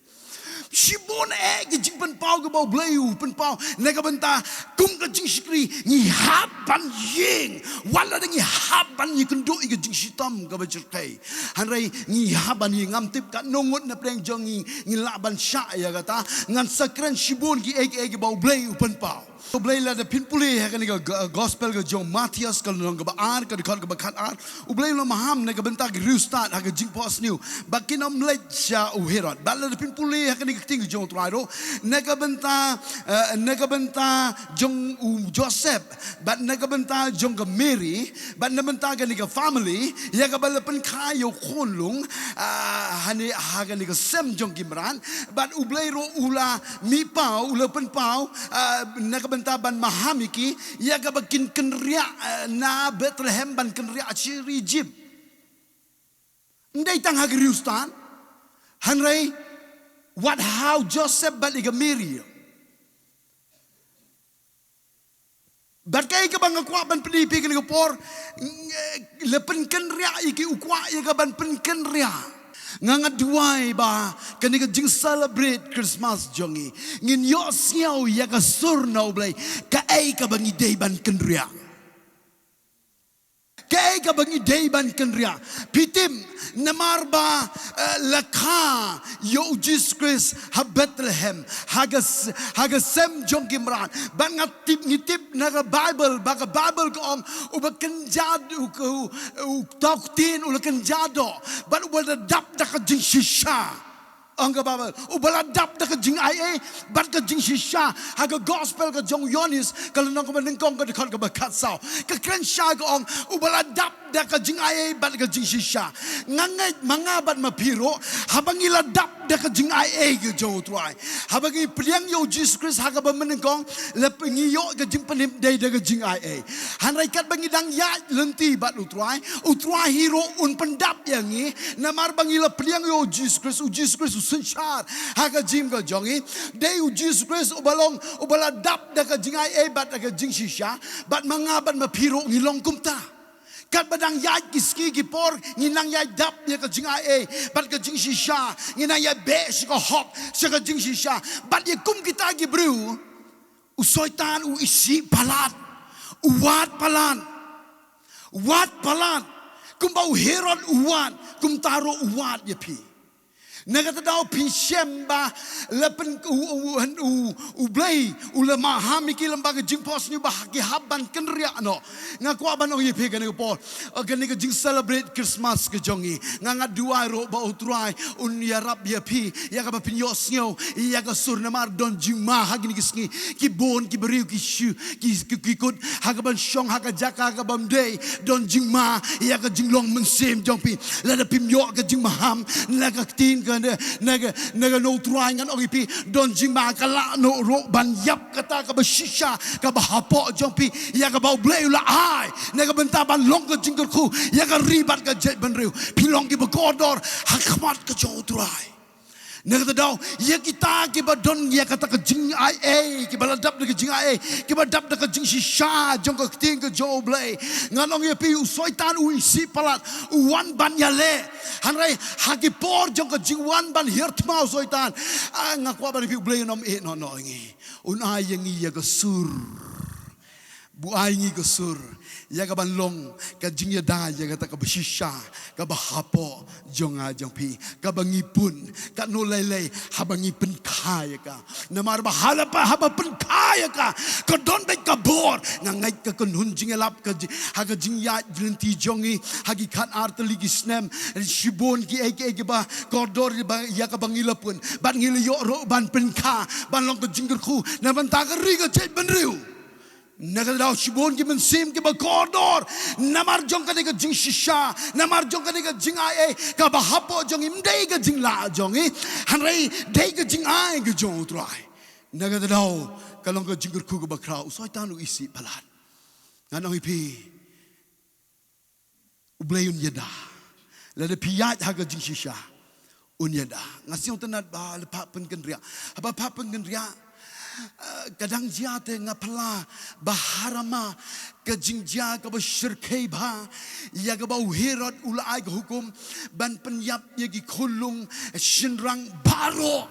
Shibun eh ki jingpynpaw kiba u Blei u pynpaw. Na ka bynta kum ka jingshakri ngi hap ban ïeng. Wat la ngi hap ban ïakynduh ïa ka jingshitom kaba jyrkhei. Hynrei ngi hap ban ïeng, ngam tip katno ngut na pdeng jong ngi ngi lah ban shah ïa kata. Ngan sa kren shibun kiei kiei kiba u Blei u pynpaw. U Blei lada phin pule ha kane ka go-, gospel ka jong Mathaios ka lynnong kaba ar, ka dkhot kaba khatar. U Blei u la maham na ka bynta ki riewstad ha ka jingphohsniew. Ba kin ym leit sha u Herod. Bad lada phin pule ha kane ka ktien ka jong u Trai ruh. Na ka bynta, eh, na ka bynta jong u Joseph. Bad na ka bynta jong ka Mary. Bad na bynta kane ka family. Ïa kaba la pynkha ïa u khunlung. Ah, hane ha kane ka sem jong ki mrad. Bad u Blei ruh u la mih paw, u la pynpaw, ah, na ka bynta ban maham ïa ki, ïa kaba kin kynriah, ah, na Bethlehem ban kynriah sha ri Egypt. Ym dei tang ha ki riewstad. Hynrei wat ha u Joseph bad ïa ka Mary. Bad kaei kaba nga kwah ban pyni phi kane ka por, ng-, la pynkynriah ïa ki, u kwah ïa ka ban pynkynriah. Nga, nga duwai ba kane ka jing celebrate Christmas jong ngi, ngin ïohsngew ïa ka sur na u Blei, kaei kaba ngi dei ban kynriah. Kaei kaba ngi dei ban kynriah. Phi tip, namar ba, eh, la kha ïa u Jisu Khrist ha Bethlehem, ha ka s-, ha ka sem jong ki mrad. Bad nga tip, ngi tip na ka Baibl, ba ka Baibl ka ong, uba kynja, u, u, u, uta u ktien u la kynja doh, bad uba la dap da ka jingshisha. Ong ka Baibl, uba la dap da ka jingaiei bad ka jingshisha. Ha ka gospel ka jong u Ïoannis, ka lynnong kaba nyngkong, ka dkhot kaba khatsaw, ka kren shai ka ong, uba la dap da ka jingai ei bad ka jingshisha. Nga ngeit ma nga bad ma phi ruh, haba ngi la dap da ka jingai ei ka jong U Trai, haba ngi pdiang ïa U Jisu Khrist ha kaba mynnyngkong, la pynïoh ka jingpynhim dei da ka jingai ei. Hynrei katba ngi dang ïaid lynti bad U Trai, U Trai hi ruh un pyndap ïa ngi, namar ba ngi la pdiang ïa U Jisu Khrist, U Jisu Khrist u synshar ha ka jingim ka jong ngi. Dei U Jisu Khrist uba long uba la dap da ka jingai ei bad da ka jingshisha, bad ma nga bad ma phi ruh ngi long kumta. Katba dang ïaid ki sngi ki por, ngi nang ïaid dap ïa ka jingai ei bad ka jingshisha, ngi nang ïaid beh sha ka hok, sha ka jingshisha. Bad ïa kum kita ki briew, u Soitan u isih palat, u wad palat, wad palat. Kumba u Herod u wad, kumta ruh u wad ïa phi. Na kata daw phi shem ba la pyn u, u, u, u, U Blei u la maham ïa ki lem bad ka jingphohsniew ba ha ki hap ban kynriah noh. Nga kwah ban ong ïa phi kane ka por, eh, kane ka jing celebrate Christmas ka jong ngi, nga, nga duwai ruh ba U Trai un ïarap ïa phi, ïa kaba phin ïohsngew ïa ka sur, namar don jingma ha kine ki sngi. Ki bun ki briew ki shu, ki, ki, ki kut ha kaban shong ha ka jaka kabym dei. Don jingma ïa ka jinglong mynsiem jong phi. Lada phim ïoh ka jingmaham na ka ktien ka, na, na ka, na ka na U Trai, ngan ong ïa phi, don jingma ka lah noh ruh ban ïap kata kaba shisha kaba hapoh jong phi, ïa kaba U Blei u la ai na ka bynta ban long ka jingkyrkhu ïa ka ri bad ka jaitbynriew. Phi long kiba kordor ha khmat ka jong U Trai. Na kata daw, ïa kita kiba don ïa kata ka jingai ei, kiba la dap da ka jingai ei, kiba dap da ka jingshisha jong ka ktien ka jong U Blei, ngan ong ïa phi, u Soitan u isih palat, u wan ban ïaleh. Hynrei ha ki por jong ka jingwan ban hiar thma u Soitan, ah, nga kwah ban ong ïa phi, U Blei un ym ïeh noh noh ïa ngi. Un ai ïa ngi ïa ka sur. Buaid ïa ngi ka sur ïa kaban long ka jingïada ïa kata kaba shisha, kaba hapoh jong nga jong phi, kaba ngi pun, katno lei lei haba ngi pynkha ïa ka. Namar ba ha la pa haba pynkha ïa ka, ka don beit ka bor. Nga ngeit ka kynhun jingïalap ka ji-, ha ka jingïaid lynti jong ngi ha ki khatar tylli ki snem, shibun kiei kiei kiba kordor ba ïa kaba ngi la pun, bad ngi la ïoh ruh ban pynkha ban long ka jingkyrkhu na bynta ka ri ka jaitbynriew. Na kata daw shibun ki mynsiem kiba kordor namar jong kane ka jingshisha, namar jong kane ka jingai ei kaba hapoh jong ngi. Ym dei ka jinglah jong ngi, hynrei dei ka jingai ka jong U Trai. Na kata daw ka long ka jingkyrkhu kaba khraw, u Soitan u isih palat. Ngan ong ïa phi, U Blei un ïada. Lada phi ïaid ha ka jingshisha, un ïada. Nga sngew tynnad ba la phah pynkynriah. Haba phah pynkynriah, eh, ka dang jia te nga phylla ba ha Rama ka jingjia kaba shyrkhei bha ïa kaba u Herod u la ai ka hukum ban pynïap ïa ki khunlung shynrang baroh.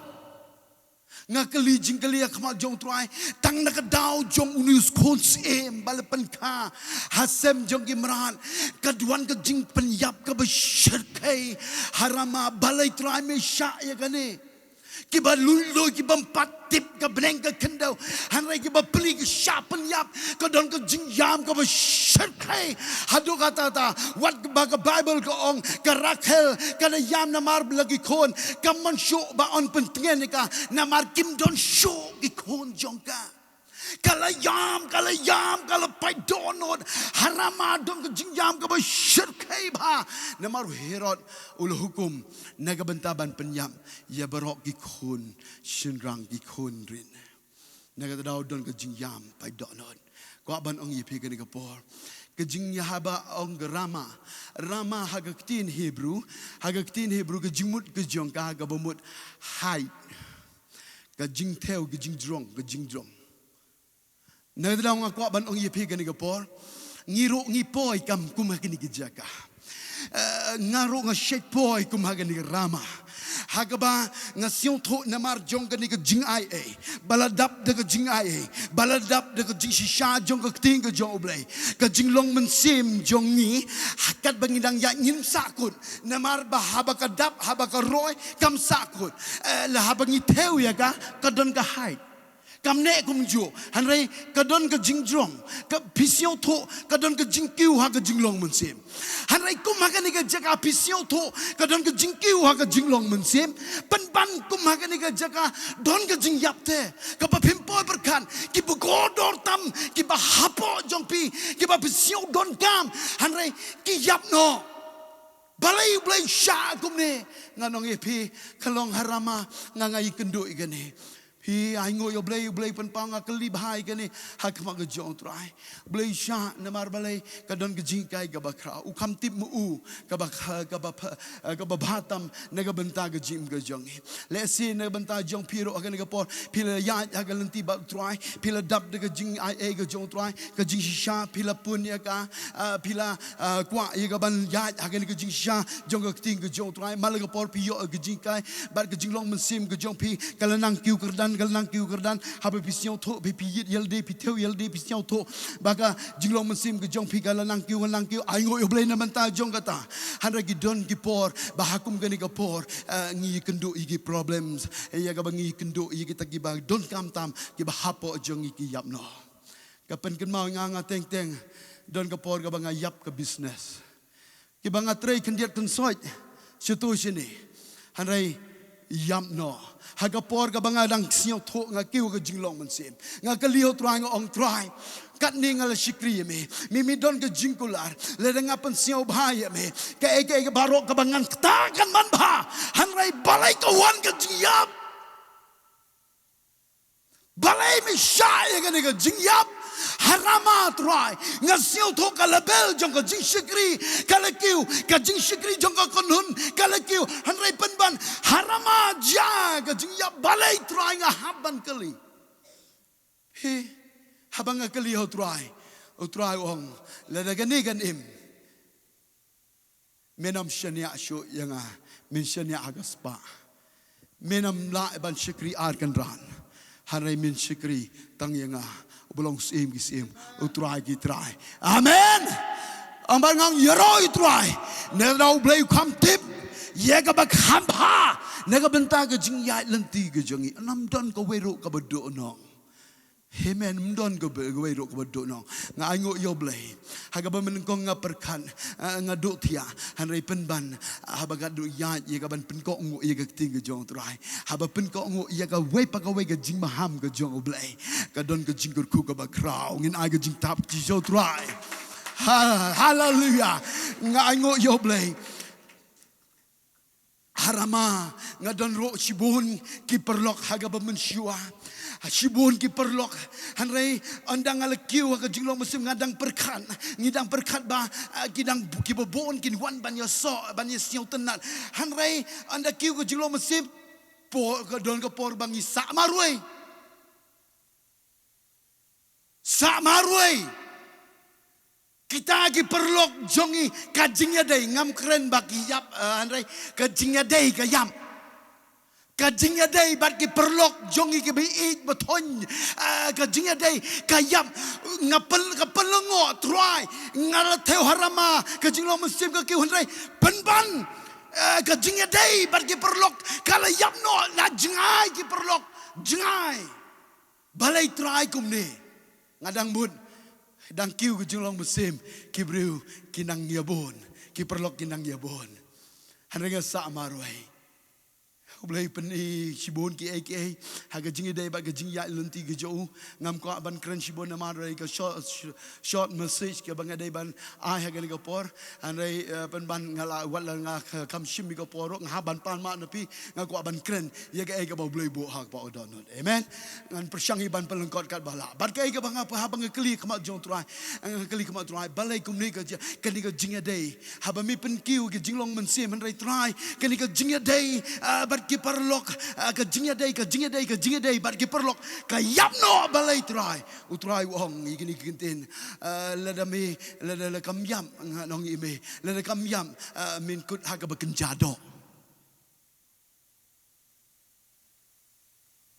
Nga kylli jingkylli ha khmat jong U Trai, tang na ka daw jong une u khun syiem ba la pynkha ha sem jong ki mrad, ka duwan ka jingpynïap kaba shyrkhei ha Rama. Balei Trai me shah ïa kane? Kiba lui lui, kiba ym pat tip ka bneng ka khyndew, hynrei kiba plie ki shah pynïap. Ka don ka jingïam kaba shyrkhei. Haduh katta katta, wat ba ka Baibl ka ong ka Rakhel ka da ïam namar ba la ki khun, kam mon shuh ba yn pyntngen ïa ka namar kim don shuh ki khun jong ka. Ka la ïam, ka la ïam, ka la pait dohnud. Ha Rama don ka jingïam kaba shyrkhei bha namar u Herod u la hukum na ka bynta ban pynïap ïa baroh ki khun shynrang, ki khun rit. Na kata daw don ka jingïam pait dohnud. Kwah ban ong ïa phi kane ka por, ka jingïa haba ong ka Rama, Rama ha ka ktien Hebru, ha ka ktien Hebru ka jingmut ka jong ka kaba mut hide, ka jingthew, ka jingjrong, ka jingjrong. Na kata daw nga kwah ban ong ïa phi kane ka por, ngi ruh ngi poi kam kum ha kane ka jaka. Eh, nga ruh nga shait poi kum ha kane ka Rama. Ha kaba nga sngewthuh namar jong kane ka jingai ei, ba la dap da ka jingai ei, ba la dap da ka jingshisha jong ka ktien ka jong U Blei, ka jinglong mynsiem jong ngi, ha katba ngi dang ïaid ngim sahkut. Namar ba haba ka dap, haba ka roi, kam sahkut. Eh, la haba ngi thew ïa ka, ka don ka hide. Kam neh kumjuh, hynrei ka don ka jingjrong, ka phi sngewthuh, ka don ka jingkiew ha ka jinglong mynsiem. Hynrei kum ha kane ka jaka phi sngewthuh, ka don ka jingkiew ha ka jinglong mynsiem. Pynban kum ha kane ka jaka, don ka jingïap te, kaba phim poi pyrkhat, kiba kordor tam, kiba hapoh jong phi, kiba phi sngew donkam, hynrei ki ïap noh. Balei U Blei shah kumne? Ngan ong ïa phi, ka long ha Rama, nga nga ïakynduh ïa kane. Phi ainguh ïa U Blei, U Blei pynpaw, nga kylli bha ïa kane ha khmat ka jong U Trai. U Blei shah namar balei? Ka don ka jinghikai kaba khraw. U kham tip ma u kaba kha-, kaba pha-, eh, kaba bha tam na ka bynta ka jingim ka jong ngi. Lehse na ka bynta jong phi ruh ha kane ka por, phi la ïaid ha ka lynti bad U Trai, phi la dap da ka jingai ei ka jong U Trai, ka jingshisha phi la pun ïa ka, ah, phi la, ah, kwah ïa ka ban ïaid ha kane ka jingshisha jong ka ktien ka jong U Trai. Mar la ka por phi ïoh ka jinghikai bad ka jinglong mynsiem ka jong phi ka la nang kiew kyrdan, ka la nang kiew kyrdan. Haba phi sngewthuh, phi, phi ïit ïalade, phi thew ïalade, phi sngewthuh ba ka jinglong mynsiem ka jong phi ka la nang kiew, ka la nang kiew. Ainguh ïa U Blei na ka bynta jong kata. Hynrei ki don ki por ba ha kum kane ka por, eh, ngi ïakynduh ïa ki problems, ïa kaba ngi ïakynduh ïa kita kiba donkam tam, kiba hapoh jong ngi ki ïap noh. Ka pynkynmaw ïa nga, nga teng teng, don ka por kaba nga ïap ka business, kiba nga trei khyndiat khynsoit shato shane, hynrei ïap noh. Ha ka por kaba nga dang sngewthuh, nga kiew ka jinglong mynsiem, nga kylli ïa U Trai, nga ong, Trai, katne nga la shakri ïa me, me, me don ka jingkular. Lada nga pynsngewbha ïa me, kaei kaei baroh kaba ngan kta kan manbha. Hynrei balei ka wan ka jingïap? Balei me shah ïa kane ka jingïap ha Rama, Trai? Nga sngewthuh ka level jong ka jingshakri ka la kiew, ka jingshakri jong ka kynhun ka la kiew. Hynrei pynban ha Rama jia ka jingïap. Balei, Trai? Nga hap ban kylli. He, haba nga kylli ïa U Trai, U Trai u ong, lada kane kan im, men ym shaniah shuh ïa nga, men shaniah ha ka spah. Men ym lah ban shakri ar kynran, hynrei men shakri tang ïa nga, Uba long Syiem ki syiem, U Trai ki trai. Amen. Ym ban ngang ïaroh ïa U Trai, ne da U Blei u kham tip ïa kaba kham bha na ka bynta ka jingïaid lynti ka jong ngi. Ym don kawei ruh kaba duhnong. Amen. Ym don kawei ruh kaba duhnong. Nga ainguh ïa U Blei ha kaba mynnyngkong nga pyrkhat, eh, nga duh thiah. Hynrei pynban, eh, haba nga duh ïaid ïa ka ban pynkohnguh ïa ka ktien ka jong U Trai, haba pynkohnguh ïa kawei pa kawei ka jingmaham ka jong U Blei, ka don ka jingkyrkhu kaba khraw. Ngin ai ka jingtap kti sha U Trai. Ha-, haleluya. Nga ainguh ïa U Blei. Ha Rama nga don ruh shibun ki paralok ha kaba mynshuwa. Shibun ki paralok. Hynrei ynda nga la kiew ha ka jinglong mynsiem nga dang pyrkhat, ngi dang pyrkhat ba, ah, ki dang, kiba bun kin wan ban ïasoh, ban ïasngewtynnat. Hynrei ynda kiew ka jinglong mynsiem, por, ka don ka por ba ngi sah marwei. Sah marwei. Kita ki paralok jong ngi, ka jingïadei, ngam kren ba ki ïap, eh, hynrei ka jingïadei ka ïap. Ka jingïadei bad ki paralok jong ngi kiba ïeit ba thoiñ, eh, ka jingïadei ka ïap. Nga pyn-, ka pynlyngngoh, Trai, nga la thew ha Rama, ka jinglong mynsiem ka kiew, hynrei pynban, eh, ka jingïadei bad ki paralok ka la ïap noh. La jngai ki paralok, jngai. Balei, Trai, kumne? Nga dang mut, dang kiew ka jinglong mynsiem, ki briew ki nang ïabun, ki paralok ki nang ïabun. Hynrei nga sah marwei. U Blei pyni shibun kiei kiei ha ka jingïadei bad ka jingïaid lynti ka jong u. Ngam kwah ban kren shibun namar ka short, short message kaba nga dei ban ai ha kane ka por. Hynrei, eh, pynban nga la, wat la nga kha-, kham shim ïa ka por ruh, nga hap ban pan map na phi, nga kwah ban kren ïa kaei kaba U Blei buh ha kaba u dohnud. Amen. Ngan pyrshang hi ban pynlyngkot katba lah. Bad kaei kaba nga, haba nga kylli khmat jong U Trai, nga kylli khmat U Trai, balei kumne ka jia, kane ka jingïadei. Haba me pynkiew ka jinglong mynsiem, hynrei Trai, kane ka jingïadei, ah, bad ki paralok, ah, ka jingïadei, ka jingïadei, ka jingïadei bad ki paralok ka ïap noh. Balei, Trai? U Trai u ong ïa kine ki ktien, ah, lada me, lada, lada kam ïap, ngan ong ïa me, lada kam ïap, ah, men kut ha kaba kynja doh.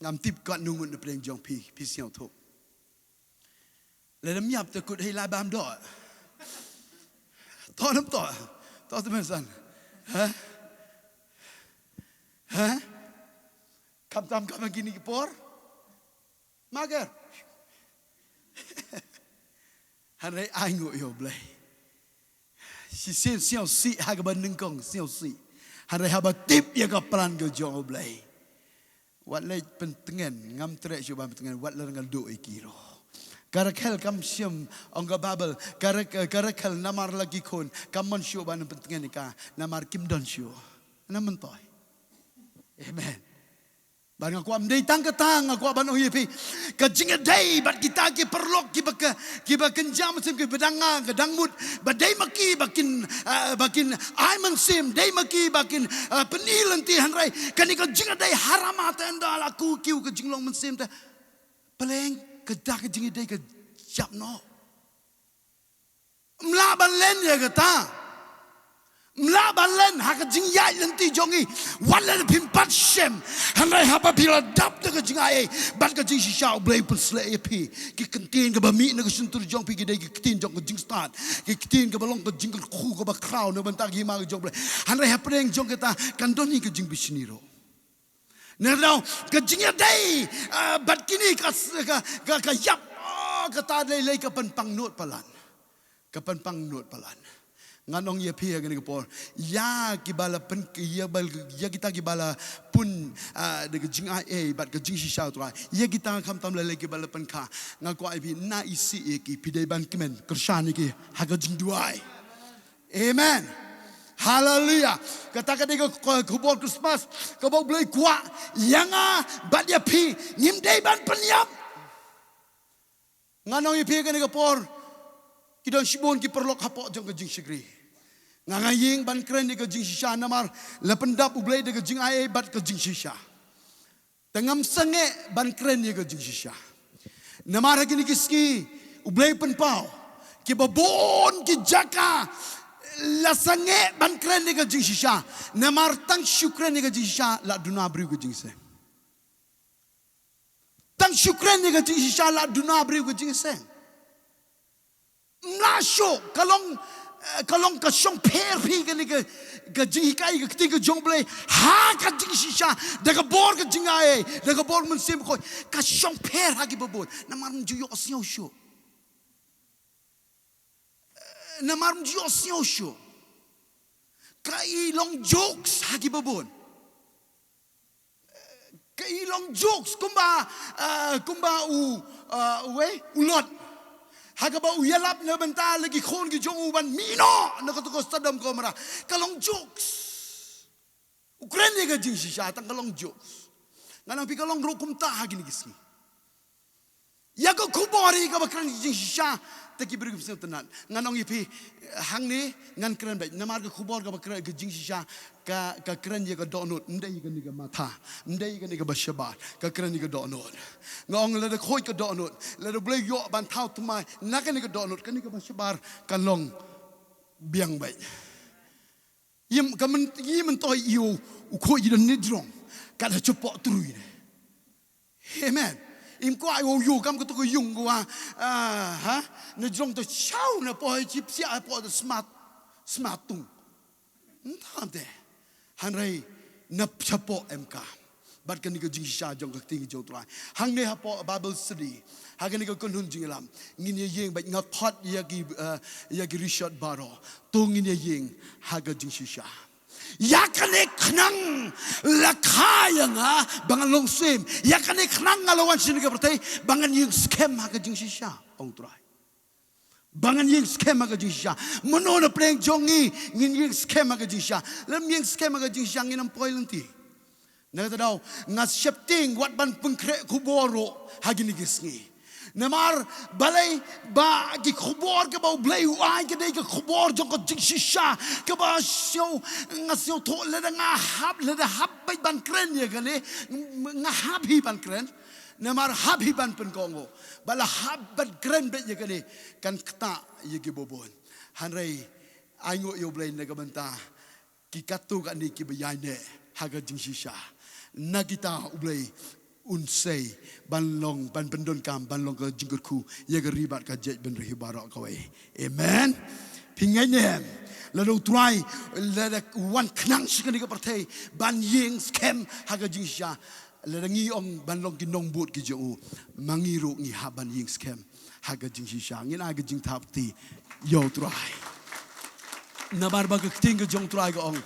Ngam tip katno ngut na pdeng jong phi, phi sngewthuh. Lada ym ïap te kut hei lai bam doh. To nam to. To te men san. Ha? Ha? Kam tam kam kine ki por. Mager. Hynrei ai nguh ïa U Blei. Shisien sngewsih ha kaba nyngkong sngewsih. Hynrei haba tip ïa ka plan ka jong U Blei. Wat leh pyntngen, ngam treh shuh ban pyntngen, wat leh ngal duh ïa ki ruh. Ka Rakhel kam shym, ong ka Baibl, ka Rak-, ka Rakhel namar la ki khun, kam mon shuh ban pyntngen ïa ka, namar kim don shuh. Na myntoi. Amen. Bad nga kwah ym dei tang kata, nga kwah ban ong ïa phi. Ka jingïadei bad kita ki paralok kiba ka, kiba kynja mynsiem kiba dang nga, ka dang mut. Ba dei ma ki ba kin, ah, ba kin ai mynsiem, dei ma ki ba kin, ah, pyni lynti, hynrei kane ka jingïadei ha rama te ynda la kiew ka jinglong mynsiem te. Pyrshang kata ka jingïadei ka jop noh. Ym lah ban len ïa kata. Ym lah ban len ha ka jingïaid lynti jong ngi. Wat lada phim pat shem. Hynrei haba phi la dap da ka jingaiei bad ka jingshisha, U Blei u pynshlur ïa phi. Ki ktien kaba mih na ka shyntur jong phi ki dei ki ktien jong ka jingstad. Ki ktien kaba long ka jingkyrkhu kaba khraw na bynta ka hima ka jong U Blei. Hynrei hapdeng jong kata kan don hi ka jingbishni ruh. Nangta ka jingïadei, ah, bad kine ka, ka, ka, ka ïap, oh, kata lei lei ka pynpang nud palat. Ka pynpang nud palat. Ngan ong ïa phi ha kane ka por. Ïa kiba la pyn, ïa ba, ïa kita kiba la pun, ah, da ka jingaiei bad ka jingshisha, U Trai. Ïa kita khamtam lei lei kiba la pynkha. Nga kwah ïa phi na isih ïa ki, phi dei ban kmen, kyrshan ïa ki ha ka jingduwai. Amen. Haleluya. Kata ka dei ka, ka khubor Christmas kaba U Blei u kwah ïa nga bad ïa phi, ngim dei ban pynïap. Ngan ong ïa phi ha kane ka por, ki don shibun ki paralok hapoh jong ka jingshakri. Nga, nga ïeng ban kren ïa ka jingshisha namar la pyndap U Blei da ka jingaiei bad ka jingshisha. Te ngam sangeh ban kren ïa ka jingshisha. Namar ha kine ki sngi U Blei u pynpaw, kiba bun ki jaka la sangeh ban kren ïa ka jingshisha. Namar tang shu kren ïa ka jingshisha la duna briew ka jingïaseng. Tang shu kren ïa ka jingshisha la duna briew ka jingïaseng. Ym lah shuh, ka long, eh, ka long ka shongpher phi kane ka, ka jinghikai ka ktien ka jong U Blei ha ka jingshisha, da ka bor ka jingaiei, da ka bor Mynsiem Bakhuid, ka shongpher ha kiba bun. Namar ym ju ïohsngew shuh. Eh, namar ym ju ïohsngew shuh. Ka i long jokes ha kiba bun. Ka i long jokes kumba, ah, kumba u, ah, uwei, u Lot. Ha kaba u ïalap na bynta la ki khun ki jong u ban mih noh na kata ka Sodom Gomorrah. Ka long jokes. U kren ïa ka jingshisha tang ka long jokes. Ngan ong ïa phi ka long ruh kumta ha kine ki sngi. Ïa ka khubor ïa kaba kren jingshisha, te ki briew kim sngewtynnat. Ngan ong ïa phi, hangne ngan kren beit namar ka khubor kaba kren ka jingshisha, ka, ka kren ïa ka dohnud, ym dei ïa kane ka matha, ym dei ïa kane kaba shabar, ka kren ïa ka dohnud. Nga ong lada khuid ka dohnud, lada U Blei u ïoh ban thaw thymmai na kane ka dohnud, kane kaba shabar kan long biang beit. Ym ka myn, ym myntoi ïa u, u khuid ïa u nejrong kat ha shapoh trui ne. Amen. Ym kwah ïa u ïoh kam kato ka ïung ka wa, ah, ha? Nejrong to shaw na poh chip sia poh to smat, smat tung. Ym tam te. Hynrei na shapoh em ka. Bad kane ka jingshisha jong ka ktien jong U Trai. Hangne hapoh Bible study. Ha kane ka kynhun jingïalam. Ngin ïa ïeng bad nga khot ïa ki, eh, ïa ki rishot baroh. To ngin ïa ïeng ha ka jingshisha. Ïa kane khnang la kha ïa nga ba ngan long syiem. Ïa kane khnang nga la wan sha kane ka pyrthei ba ngan ïeng skhem ha ka jingshisha. Ong U Trai. Ba ngan ïeng skhem ha ka jingshisha. Mano na pdeng jong ngi ngin ïeng skhem ha ka jingshisha. Lada ym ïeng skhem ha ka jingshisha ngin ym poi lynti. Na kata daw nga sheptieng wat ban pynkhreh khubor ruh ha kine ki sngi. Namar balei ba ki khubor kaba U Blei u ai ka dei ka khubor jong ka jingshisha kaba sngew, nga sngewthuh lada nga hap, lada hap beit ban kren ïa kane, nga hap hi ban kren. Namar hap hi ban pynkohnguh. Ba la hap ban kren beit ïa kane kan ktah ïa kiba bun. Hynrei ai nguh ïa U Blei na ka bynta ki katto katne kiba ïaineh ha ka jingshisha. Na kita U Blei un sei ban long, ban pyndonkam, ban long ka jingkyrkhu ïa ka ri bad ka jaitbynriew baroh kawei. Amen. Phi ngeit ne em? Lada U Trai, lada u wan khnang sha kane ka pyrthei ban ïeng skhem ha ka jingshisha. Lada ngi ong ban long ki nongbud ki jong u, ma ngi ruh ngi hap ban ïeng skhem ha ka jingshisha. Ngin ai ka jingthap kti ïa u Trai. Namar ba ka ktien ka jong u Trai ka ong,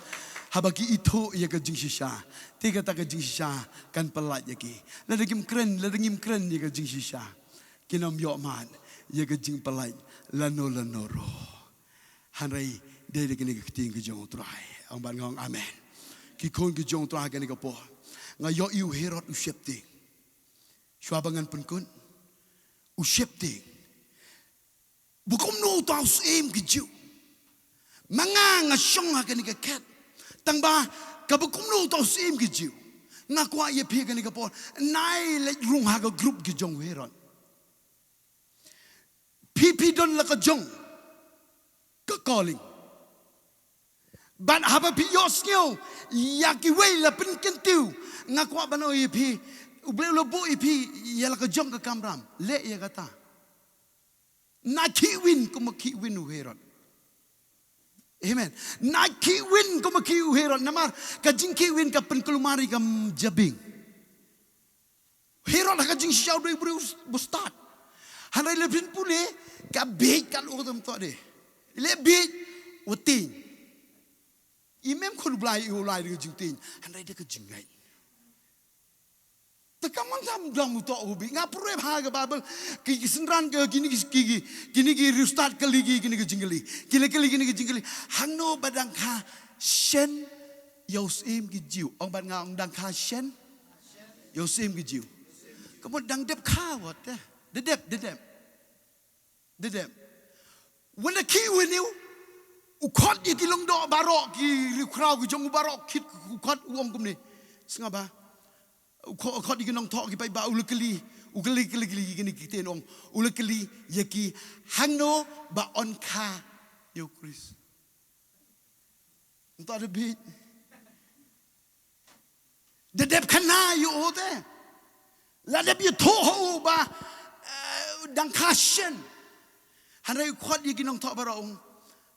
haba ki ithuh ïa ka jingshisha, te kata ka jingshisha kan pyllait ïa ki. Lada kim kren, lada ngim kren ïa ka jingshisha, kin ym ïoh mad ïa ka jingpyllait lano lano ruh. Hynrei dei da kane ka ktien ka jong u Trai. Ong bad nga ong amen. Ki khun ki jong u Trai, kane ka por nga ïohi u Herod u sheptieng. Shuwa ba ngan pynkut, u sheptieng. Ba kumno uta u syiem ki Jiw? Ma nga nga shong ha kane ka khet. Tang ba kaba kumno uta u syiem ki Jiw. Nga kwah ïa phi kane ka por, nai leit rung ha ka group ki jong u Herod. Phi phi don la ka jong ka calling. Bad haba phi ïohsngew ïa kiwei la pynkyntiew, nga kwah ban ong ïa phi, U Blei u la buh ïa phi ïa la ka jong ka kamram. Leh ïa kata. Na khih win kumba khih win u Herod. Amen. Na khih win kumba khih u Herod. Namar ka jingkhih win ka pynkulmar ïa ka jabieng. Herod ha ka jingshisha u dei u briew ba stad. Hynrei lada phin pule, ka bieit, ka lum tam to de. Leh bieit, u tieng. I mem khun u Blai, u lai da ka jingtieng. Hynrei da ka jingngeit. Te ka man tam dang u to u bieit. Nga pule ha ka Baibl, ki, ki synran ki, kine ki, ki, ki, kine ki riewstad kylli ki, kine ki jingkylli. Ki la kylli kine ki jingkylli. Hangno ba dang kha shen ïa u syiem ki Jiw. Ong bad nga, ong dang kha shen ïa u syiem ki Jiw. Ka mut dang dep kha wat te. Da dep, da dep. Da dep. Wat la khih win u, u khot ïa ki lyngdoh baroh, ki riewkhraw ki jong u baroh, khit u khot, u ong kumne. Sngap bha. U kho-, khot ïa ki nongthoh ki paidbah, u la kylli, u kylli, kylli, kylli, kylli, kine ki ktien ong. U la kylli ïa ki, hangno ba yn kha ïa u Khrist. Nta da bieit. Da dep khana ïa u te. La dep ïathuh ha u ba, eh, dang kha shen. Hynrei u khot ïa ki nongthoh baroh ong,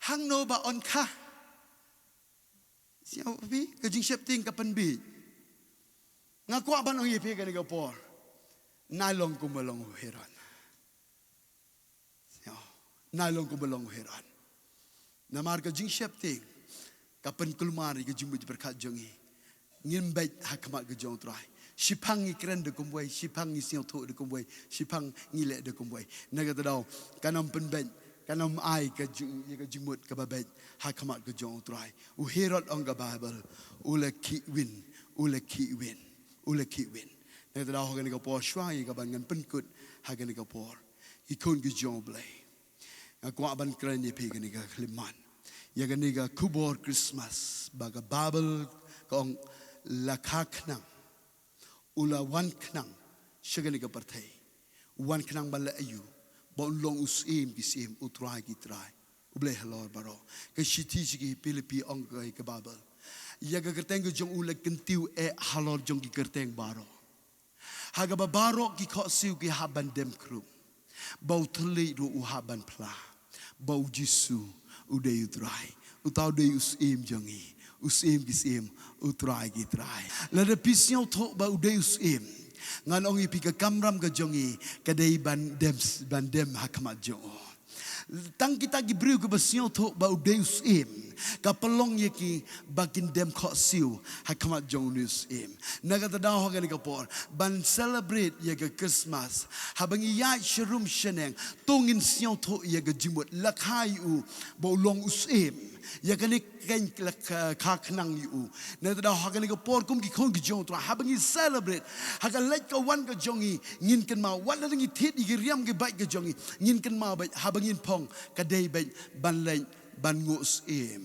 hangno ba yn kha. Sngap phi, ka jingsheptieng ka pynbieit. Nga kwah ban ong ïa phi kane ka por, nai long kumba long u Herod. Sngap, nai long kumba long u Herod. Namar ka jingsheptieng ka pynkulmar ïa ka jingmut jingpyrkhat jong ngi. Ngim beit ha khmat ka jong u Trai. Shiphang ngi kren da kumwei, shiphang ngi sngewthuh da kumwei, shiphang ngi leh da kumwei. Na kata daw, kan ym pynbeit, kan ym ai ka jing, ïa ka jingmut kaba beit ha khmat ka jong u Trai. U Herod, ong ka Baibl, u la khih win, u la khih win, u la khih win. Na kata daw, ha kane ka por, shuwa ïa kaban ngan pynkut ha kane ka por, ki khun ki jong u Blei, nga kwah ban kren ïa phi kane ka khyllipmat. Ïa kane ka khubor Christmas, ba ka Baibl ka ong, la kha khnang, u la wan khnang sha kane ka pyrthei. U wan khnang ban leh aïu? Ba un long u Syiem ki syiem, u Trai ki trai, u Blei halor baroh. Ka shithi sha ki Philippi ong ka, ka Baibl, ïa ka kyrteng ka jong u la kyntiew eh halor jong ki kyrteng baroh. Ha kaba baroh ki khohsiew ki hap ban dem khrup, ba u thylliej ruh u hap ban phla, ba u Jisu u dei u Trai. Uta u dei u Syiem jong ngi, u Syiem ki syiem, u Trai ki trai. Lada phi sngewthuh ba u dei u Syiem, ngan ong ïa phi, ka kamram ka jong ngi ka dei ban dem, ban dem ha khmat jong u. Tang kita ki briew kiba sngewthuh ba u dei u Syiem, ka pynlong ïa ki ba kin dem khohsiew ha khmat jong une u Syiem. Na kata daw, ha kane ka por, ban celebrate ïa ka Christmas, haba ngi ïaid sharum shaneng, to ngin sngewthuh ïa ka jingmut, la kha ïa u ba u long u Syiem. Ïa kane keiñ la kha, kha khnang ïa u. Na kata daw, ha kane ka por, kum ki khun ki jong u Trai, haba ngi celebrate ha ka leit ka wan ka jong ngi, ngin kynmaw, wat la ngi thied ïa ki riam ki bait ka jong ngi, ngin kynmaw beit, haba ngin phong, ka dei beit ban leit ban nguh Syiem.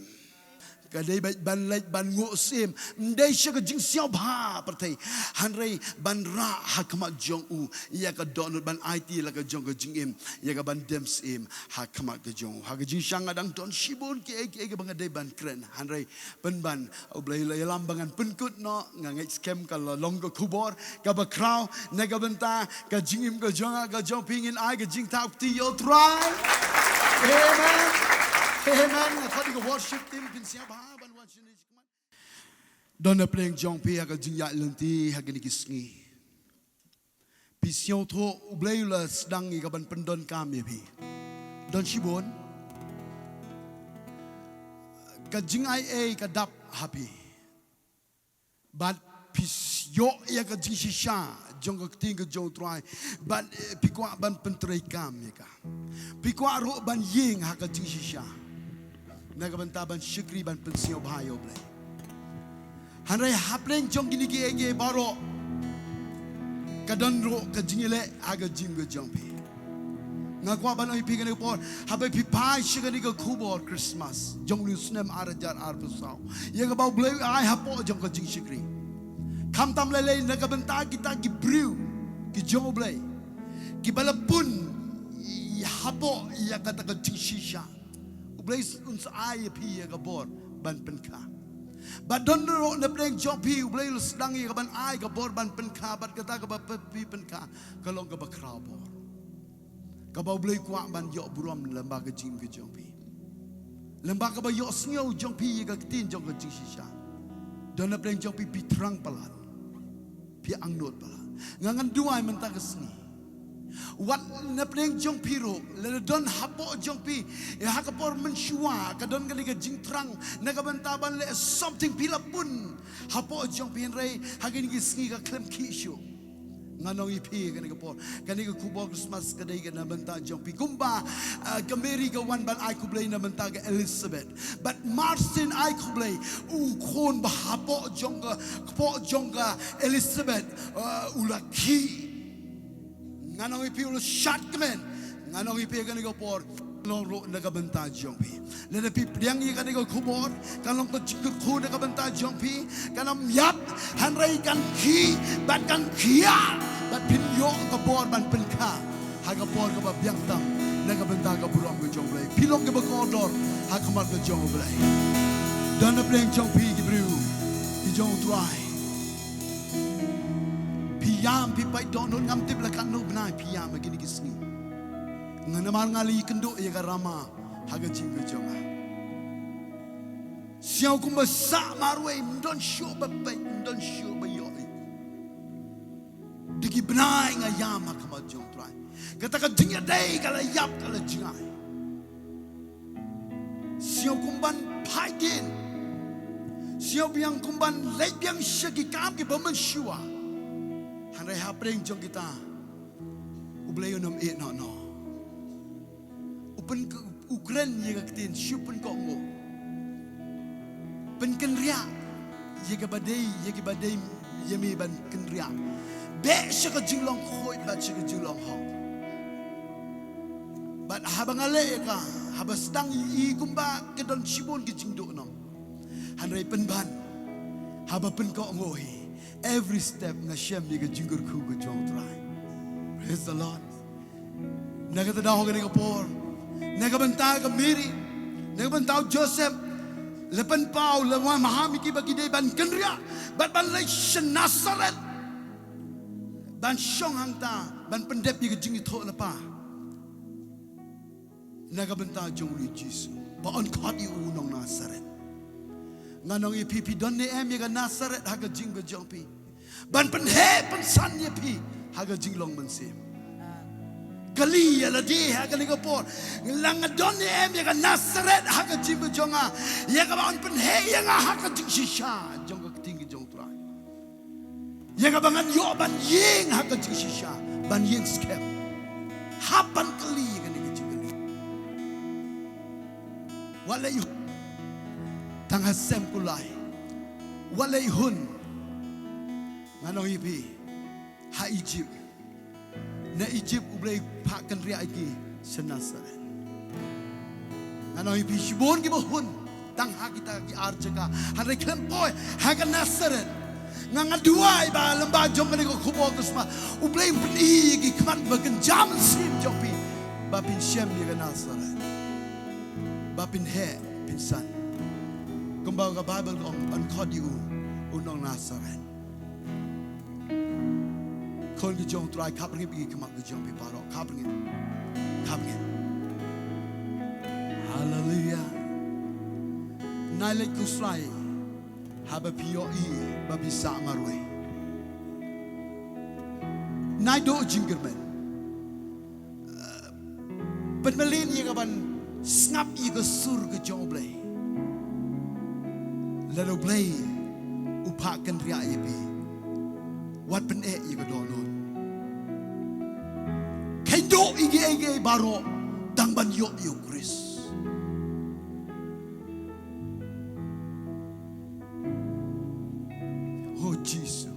Ka dei beit ban leit ban nguh Syiem. Ym dei sha ka jingsngewbha pyrthei, hynrei ban rah ha khmat jong u ïa ka dohnud, ban aiti la ka jong ka jingim ïa ka ban dem Syiem ha khmat ka jong u. Ha ka jingshisha nga dang don shibun kiei kiei kiba nga dei ban kren, hynrei pynban, U Blei u la ïalam ba ngan pynkut noh. Nga ngeit skhem ka la long ka khubor kaba khraw na ka bynta ka jingim ka jong nga, ka jong phi. Ngin ai ka jingthap kti ïa u Trai. Amen. Amen. Nga khot ïa ka worship team phin sngewbha ban wan shane. Don na pdeng jong phi ha ka jingïaid lynti ha kine ki sngi. Phi sngewthuh U Blei u la sdang ïa ka ban pyndonkam ïa phi. Don shibun ka jingai ei ka dap ha phi. Bad phi ïoh ïa ka jingshisha jong ka ktien ka jong U Trai. Bad eh, phi kwah ban pyntreikam ïa ka. Phi kwah ruh ban ïeng ha ka jingshisha. Na ka bynta ban shakri ban pynsngewbha ïa U Blei. Hynrei hapdeng jong kine kiei kiei baroh ka don ruh ka jingïaleh ha ka jingim ka jong phi. Nga kwah ban ong ïa phi kane ka por, haba phi phai sha kane ka khubor Christmas jong u snem ar hajar arphew saw, ïa kaba U Blei u ai hapoh jong ka jingshakri. Khamtam lei lei na ka bynta kita ki briew ki jong U Blei kiba la pun ïa hapoh ïa kata ka jingshisha. U Blei un sa ai ïa phi ïa ka bor ban pynkha. Bad don ruh na pdeng jong phi U Blei u la sdang ïa ka ban ai ka bor ban pynkha, bad kata kaba phi pynkha ka long kaba khraw bor. Kaba U Blei u kwah ban ïoh burom lyngba ka jingim ka jong phi. Lyngba kaba ïohsngew jong phi ïa ka ktien jong ka jingshisha. Don na pdeng jong phi phi thrang palat. Phi angnud palat. Nga ngan duwai mynta ka sngi. Wat na pdeng jong phi ruh, lada don hapoh jong phi, ïa ha ka por mynshuwa, ka don kane ka jingthrang, na ka bynta ban leh something phi la pun hapoh jong phi, hynrei ha kine ki sngi ka khlem khih shuh. Ngan ong ïa phi kane ka por, kane ka khubor Christmas ka dei ka na bynta jong phi. Kumba ah, ka Mary ka wan ban ai khublei na bynta ka Elizabeth. Bad marsien ai khublei, u khun ba hapoh jong ka, hapoh jong ka Elizabeth, ah, u la khih. Ngan ong ïa phi u la shad kmen. Ngan ong ïa phi kane ka por, long ruh na ka bynta jong phi. Lada phi pdiang ïa kane ka khubor, kan long ka jingkyrkhu na ka bynta jong phi, kan ym ïap, hynrei kan khih, bad kan khiah, bad phin ïoh ka bor ban pynkha ha ka por kaba biang tam na ka bynta ka burom ka jong U Blei. Phi long kiba kordor ha khmat ka jong U Blei. Don na pdeng jong phi ki briew ki jong U Trai. Phi ïam, phi pait dohnud, ngam tip la katno bnai phi ïam ha kine ki sngi. Nga namar nga la ïakynduh ïa ka Rama ha ka jingim ka jong nga. Sngewbha kumba sah marwei, ym don shuh ba peit, ym don shuh ba ïohi. Da ki bnai nga ïam ha khmat jong U Trai. Kata ka jingïadei ka la ïap, ka la jngai. Sngewbha kumban phai dien. Sngewbha biang kumban leit biang sha ki kam kiba mynshuwa. Hynrei hapdeng jong kita U Blei un ym ïeh noh noh. U pyn, u kren ïa ka ktien, shu pynkohnguh. Pynkynriah ïa kaba dei, ïa kaba dei ïa me ban kynriah. Beh sha ka jinglong khuid bad sha ka jinglong hok. Bad haba nga leh ïa ka, haba sdang ïa i kumba ka don shibun ki jingduhnong. Hynrei pynban, haba pynkohnguh hi, every step nga shem ïa ka jingkyrkhu ka jong U Trai. Praise the Lord. Na kata daw ha kane ka por, na ka bynta ka Mary, na ka bynta u Joseph, la pynpaw, la wan maham ïa kiba ki dei ban kynriah bad ban leit sha Nasareth, ban shong hangta, ban pyndep ïa ka jingïathuhlypa na ka bynta jong u Jisu, ba yn khot ïa u nong Nasareth. Nga ong ïa phi, phi don ne em ïa ka Nasareth ha ka jingim ka jong phi, ban pynheh pynsan ïa phi ha ka jinglong mynsiem? Kylli ïa lade ha kane ka por, la nga don ne em ïa ka Nasareth ha ka jingim ka jong nga, ïa kaba yn pynheh ïa nga ha ka jingshisha jong ka ktien ka jong U Trai? Ïa kaba ngan ïoh ban ïeng ha ka jingshisha, ban ïeng skhem? Hap ban kylli ïa kane ka jingkylli. Wat leit hun tang ha sem kulai. Wat leit hun, ngan ong ïa phi, ha Egypt. Na Egypt U Blei u phah kynriah ïa ki sha Nasareth. Ngan ong ïa phi, shibun kiba hun tang ha kita ki ar jaka, hynrei khlem poi ha ka Nasareth. Nga, nga duwai ba lyngba jong kane ka khubor Christmas, U Blei un pyni ïa ki khmat ba kynja mynsiem jong phi, ba phin shem ïa ka Nasareth, ba phin heh phin san. Kumba ka Baibl ka ong, yn khot ïa u, u nong Nasareth. Khun ki jong U Trai, khap ryngip ïa ki khmat ki jong phi baroh, khap ryngip. Khap ryngip. Haleluya. Nai leit khuslai Haba phi ïohi ba phi sah marwei, naduh jingkyrmen, pynmlien ïa ka ban sngap ïa ka sur ka jong U Blei. Lada U Blei u phah kynriah ïa phi, wat pyneh ïa ka dohnud. Kheiñ duh ïa kiei kiei baroh tang ban ïoh ïa U Khrist. Oh Jisu.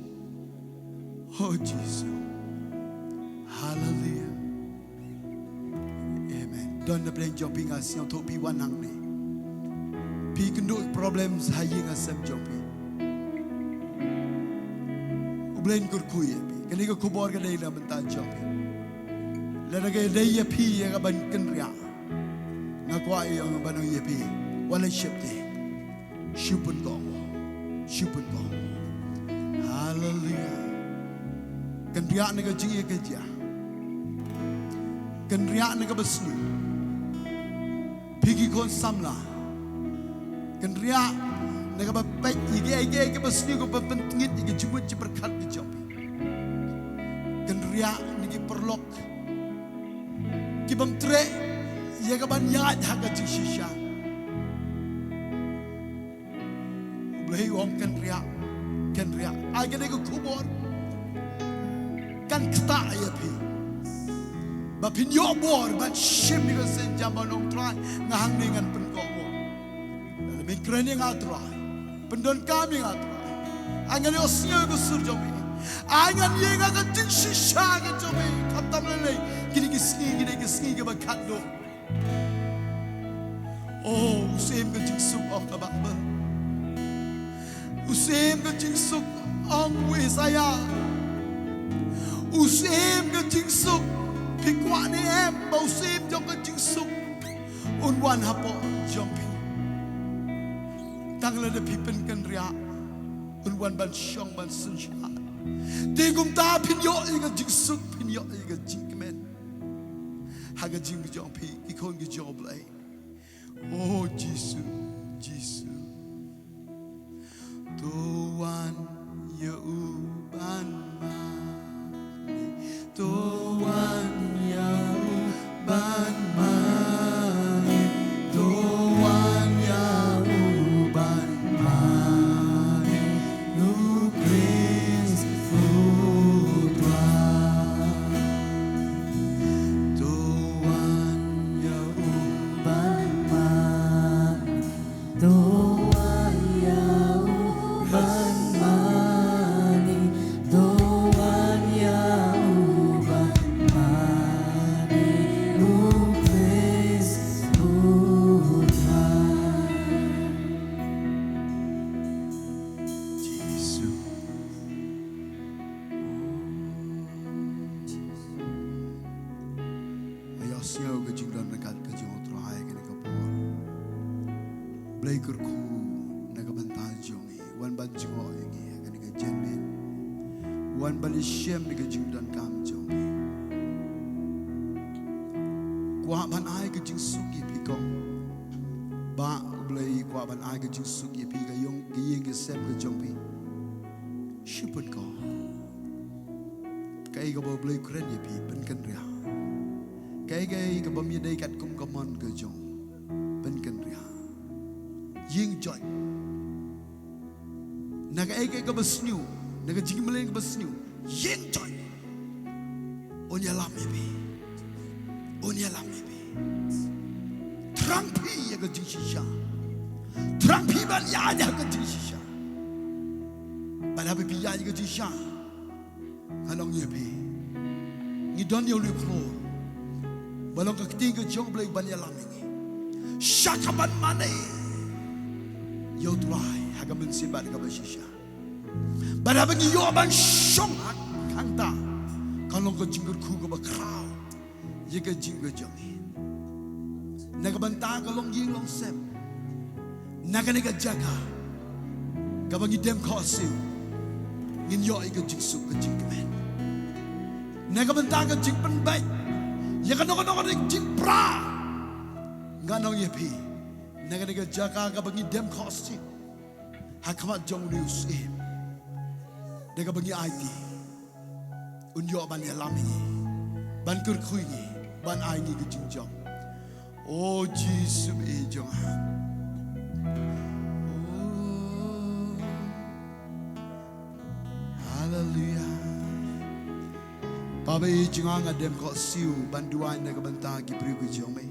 Oh Jisu. Haleluia. Amen. Don na pdeng jong phi, nga sngewthuh phi wan hangne, phi kynduh problems ha ïing ha sem jong phi. U Blei un kyrkhu ïa phi. Kane ka khubor ka dei na bynta jong phi. Lada ka dei ïa phi ïa ka ban kynriah, nga kwah ïa ban ong ïa phi, wat leit sheptieng. Shu pynkoh, shu pynkoh. Haleluia. Kynriah na ka jingïakajia. Kynriah na kaba sniew. Phi ki khun samla, kynriah na kaba peit ïa kiei kiei kiba sniew, kaba pyntngit ïa ka jingmut jingpyrkhat ka jong phi. Kynriah na ki paralok ki bym treh ïa ka ban ïaid ha ka jingshisha. U Blei u ong kynriah, kynriah. Ai kane ka khubor kan ktah ïa phi ba phin ïoh bor ban shim ïa ka sienjam ban ong, Trai, nga hangne, ngan pynkoh mo. Lada me kren ïa nga, Trai, pyndonkam ïa nga, Trai. Ai ngan ïohsngew ïa ka sur jong me. Ai ngan ïeng ha ka jingshisha ka jong me. Khamtam lei lei, kine ki sngi, kine ki sngi kiba khatduh. Oh, u Syiem ka jingsuk, ong ka Baibl. U Syiem ka jingsuk, ong u Isaïah. U Syiem ka jingsuk. Phi kwah ne em ba u Syiem jong ka jingsuk un wan hapoh jong phi? Tang lada phi pynkynriah, un wan ban shong ban synshar. Te kumta phin ïoh ïa ka jingsuk, phin ïoh ïa ka jingkmen ha ka jingim jong phi, ki khun ki jong U Blei. Oh Jisu, Jisu. To wan ïa u ban mane. To wan ïa u ban mane. To wan ïa u ban mane. U Khrist u Trai. To wan ïa u ban mane. To wan ïa u ban mane. To wan ïa u ban mane. U Khrist u Trai. Jisu. Nga ïohsngew ka jingdon ryngkat ka jong U Trai kane ka por. Blei kyrkhu na ka bynta jong ngi, wan ban jngoh ïa ngi ha kane ka janmiet. Wan ban ïashem ïa ka jingdonkam jong ngi. Kwah ban ai ka jingsuk ïa phi kong. Bah Blei, kwah ban ai ka jingsuk ïa phi, ka ïong, ka ïing ka sem ka jong phi. Shu pynkoh. Kaei kaba U Blei u kren ïa phi, pynkynriah. Kaei kaei kaba ym ïadei katkum ka mon ka jong, pynkynriah. Ïeng joit. Na kaei kaei kaba sniew, na ka jingmlien kaba sniew, ïeng joit. Un ïalam ïa phi. Un ïalam ïa phi. Thrang phi ïa ka jingshisha. Thrang phi ban ïaid ïa ka jingshisha. Bad haba phi ïaid ïa ka jingshisha, ngan ong ïa phi, ngi don ïa u lip klur ba long ka ktien ka jong U Blei ban ïalam ïa ngi sha ka ban mane ïa U Trai ha ka mynsiem bad kaba shisha. Bad haba ngi ïoh ban shong ha khang ta, ka long ka jingkyrkhu kaba khraw ïa ka jingim ka jong ngi. Na ka bynta ka longïing longsem, na kane ka jaka kaba ngi dem khohsiew, ngin ïoh ïa ka jingsuk ka jingkmen. Na ka bynta ka jingpynbeit ïa kano kano ka jingpra, ngan ong ïa phi, na kane ka jaka kaba ngi dem khohsiew, ha khmat jong une u syiem, da kaba ngi aiti, un ïoh ban ïalam ïa ngi, ban kyrkhu ïa ngi, ban ai ngi ka jingjop. O Jisu, Baieit jong nga. Oh, haleluya. Baba, Baieit jong nga, nga dem khohsiew ban duwai na ka bynta ki briew ki jong me.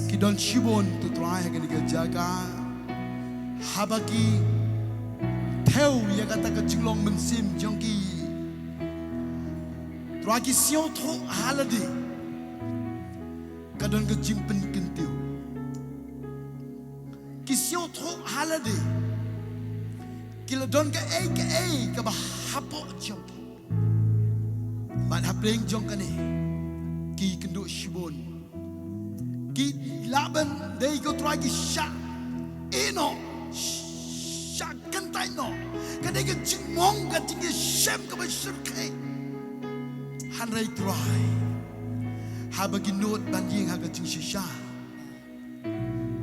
Ki don shibun, to Trai, ha kane ka jaka, haba ki thew ïa kata ka jinglong mynsiem jong ki, Trai, ki sngewthuh ha lade ka don ka jingpynkyntiew. Ki sngewthuh ha lade ki la don kaei kaei kaba hapoh jong ki. Bad hapdeng jong kane, ki kynduh shibun, ki lah ban dei, ko Trai, ki shah ïehnoh, shah kyntait noh. Ka dei ka jingmong, ka jingïashem kaba shyrkhei. Hynrei Trai, haba ki nud ban ïeng ha ka jingshisha,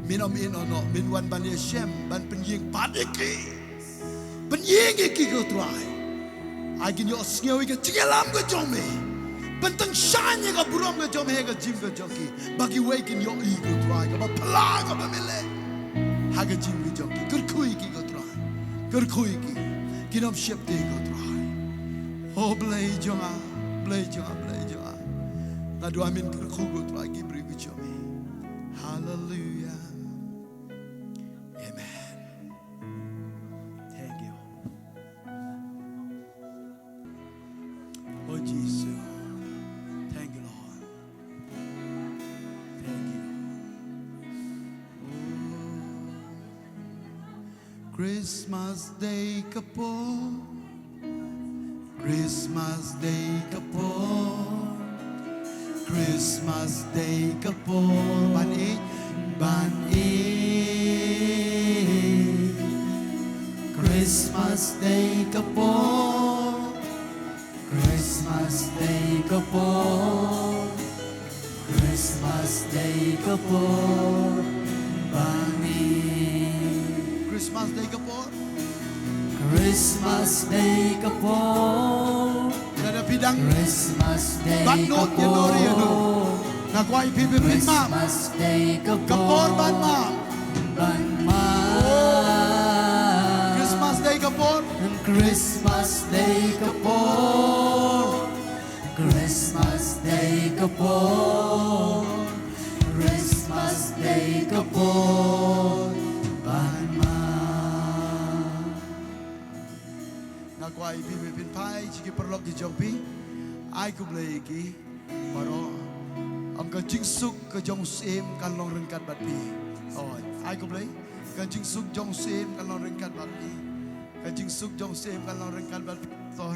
men ym ïehnoh noh, men wan ban ïashem, ban pynïeng pat ïa ki. Pynïeng ïa ki, ko Trai. Ai kin ïohsngew ïa ka jingïalam ka jong me. Pyntyngshaiñ ïa ka burom ka jong me ha ka jingim ka jong ki. Ba kiwei kin ïohi, ko Trai, kaba phylla kaba me leh ha ka jingim ka jong ki. Kyrkhu ïa ki, ko Trai. Kyrkhu ïa ki. Kin ym sheptieng, ko Trai. O Blei jong nga, Blei jong nga, Blei jong nga. Nga duwai men kyrkhu, ko Trai, ki briew ki jong me. Haleluya. Amen. Thank you. Oh Jisu. Thank you, Lord. Thank you. Oh. Christmas Day ka por, Christmas Day ka por, Christmas Day ka por. Ban ïeit, ban ïeit. Christmas Day ka por, Christmas Day ka por, Christmas Day ka por, ban ïeit. Christmas Day ka por. Christmas Day ka por. Lada phi dang, Christmas Day, ban nud ïa no re ïa no, nga kwah ïa phi ban pynmap. Christmas Day ka por, ban map. Ban map. Christmas Day ka por. Christmas Day ka por. Christmas Day ka por, Christmas Day ka por, ban map. Nga kwah ïa phi ban pynphai sha ki paralok ki jong phi. Ai khublei ïa ki baroh. Ym ka jingsuk ka jong u syiem kan long ryngkat bad phi. Oh, ai khublei. Ka jingsuk jong u syiem kan long ryngkat bad phi. Ka jingsuk jong u syiem kan long ryngkat bad phi. To.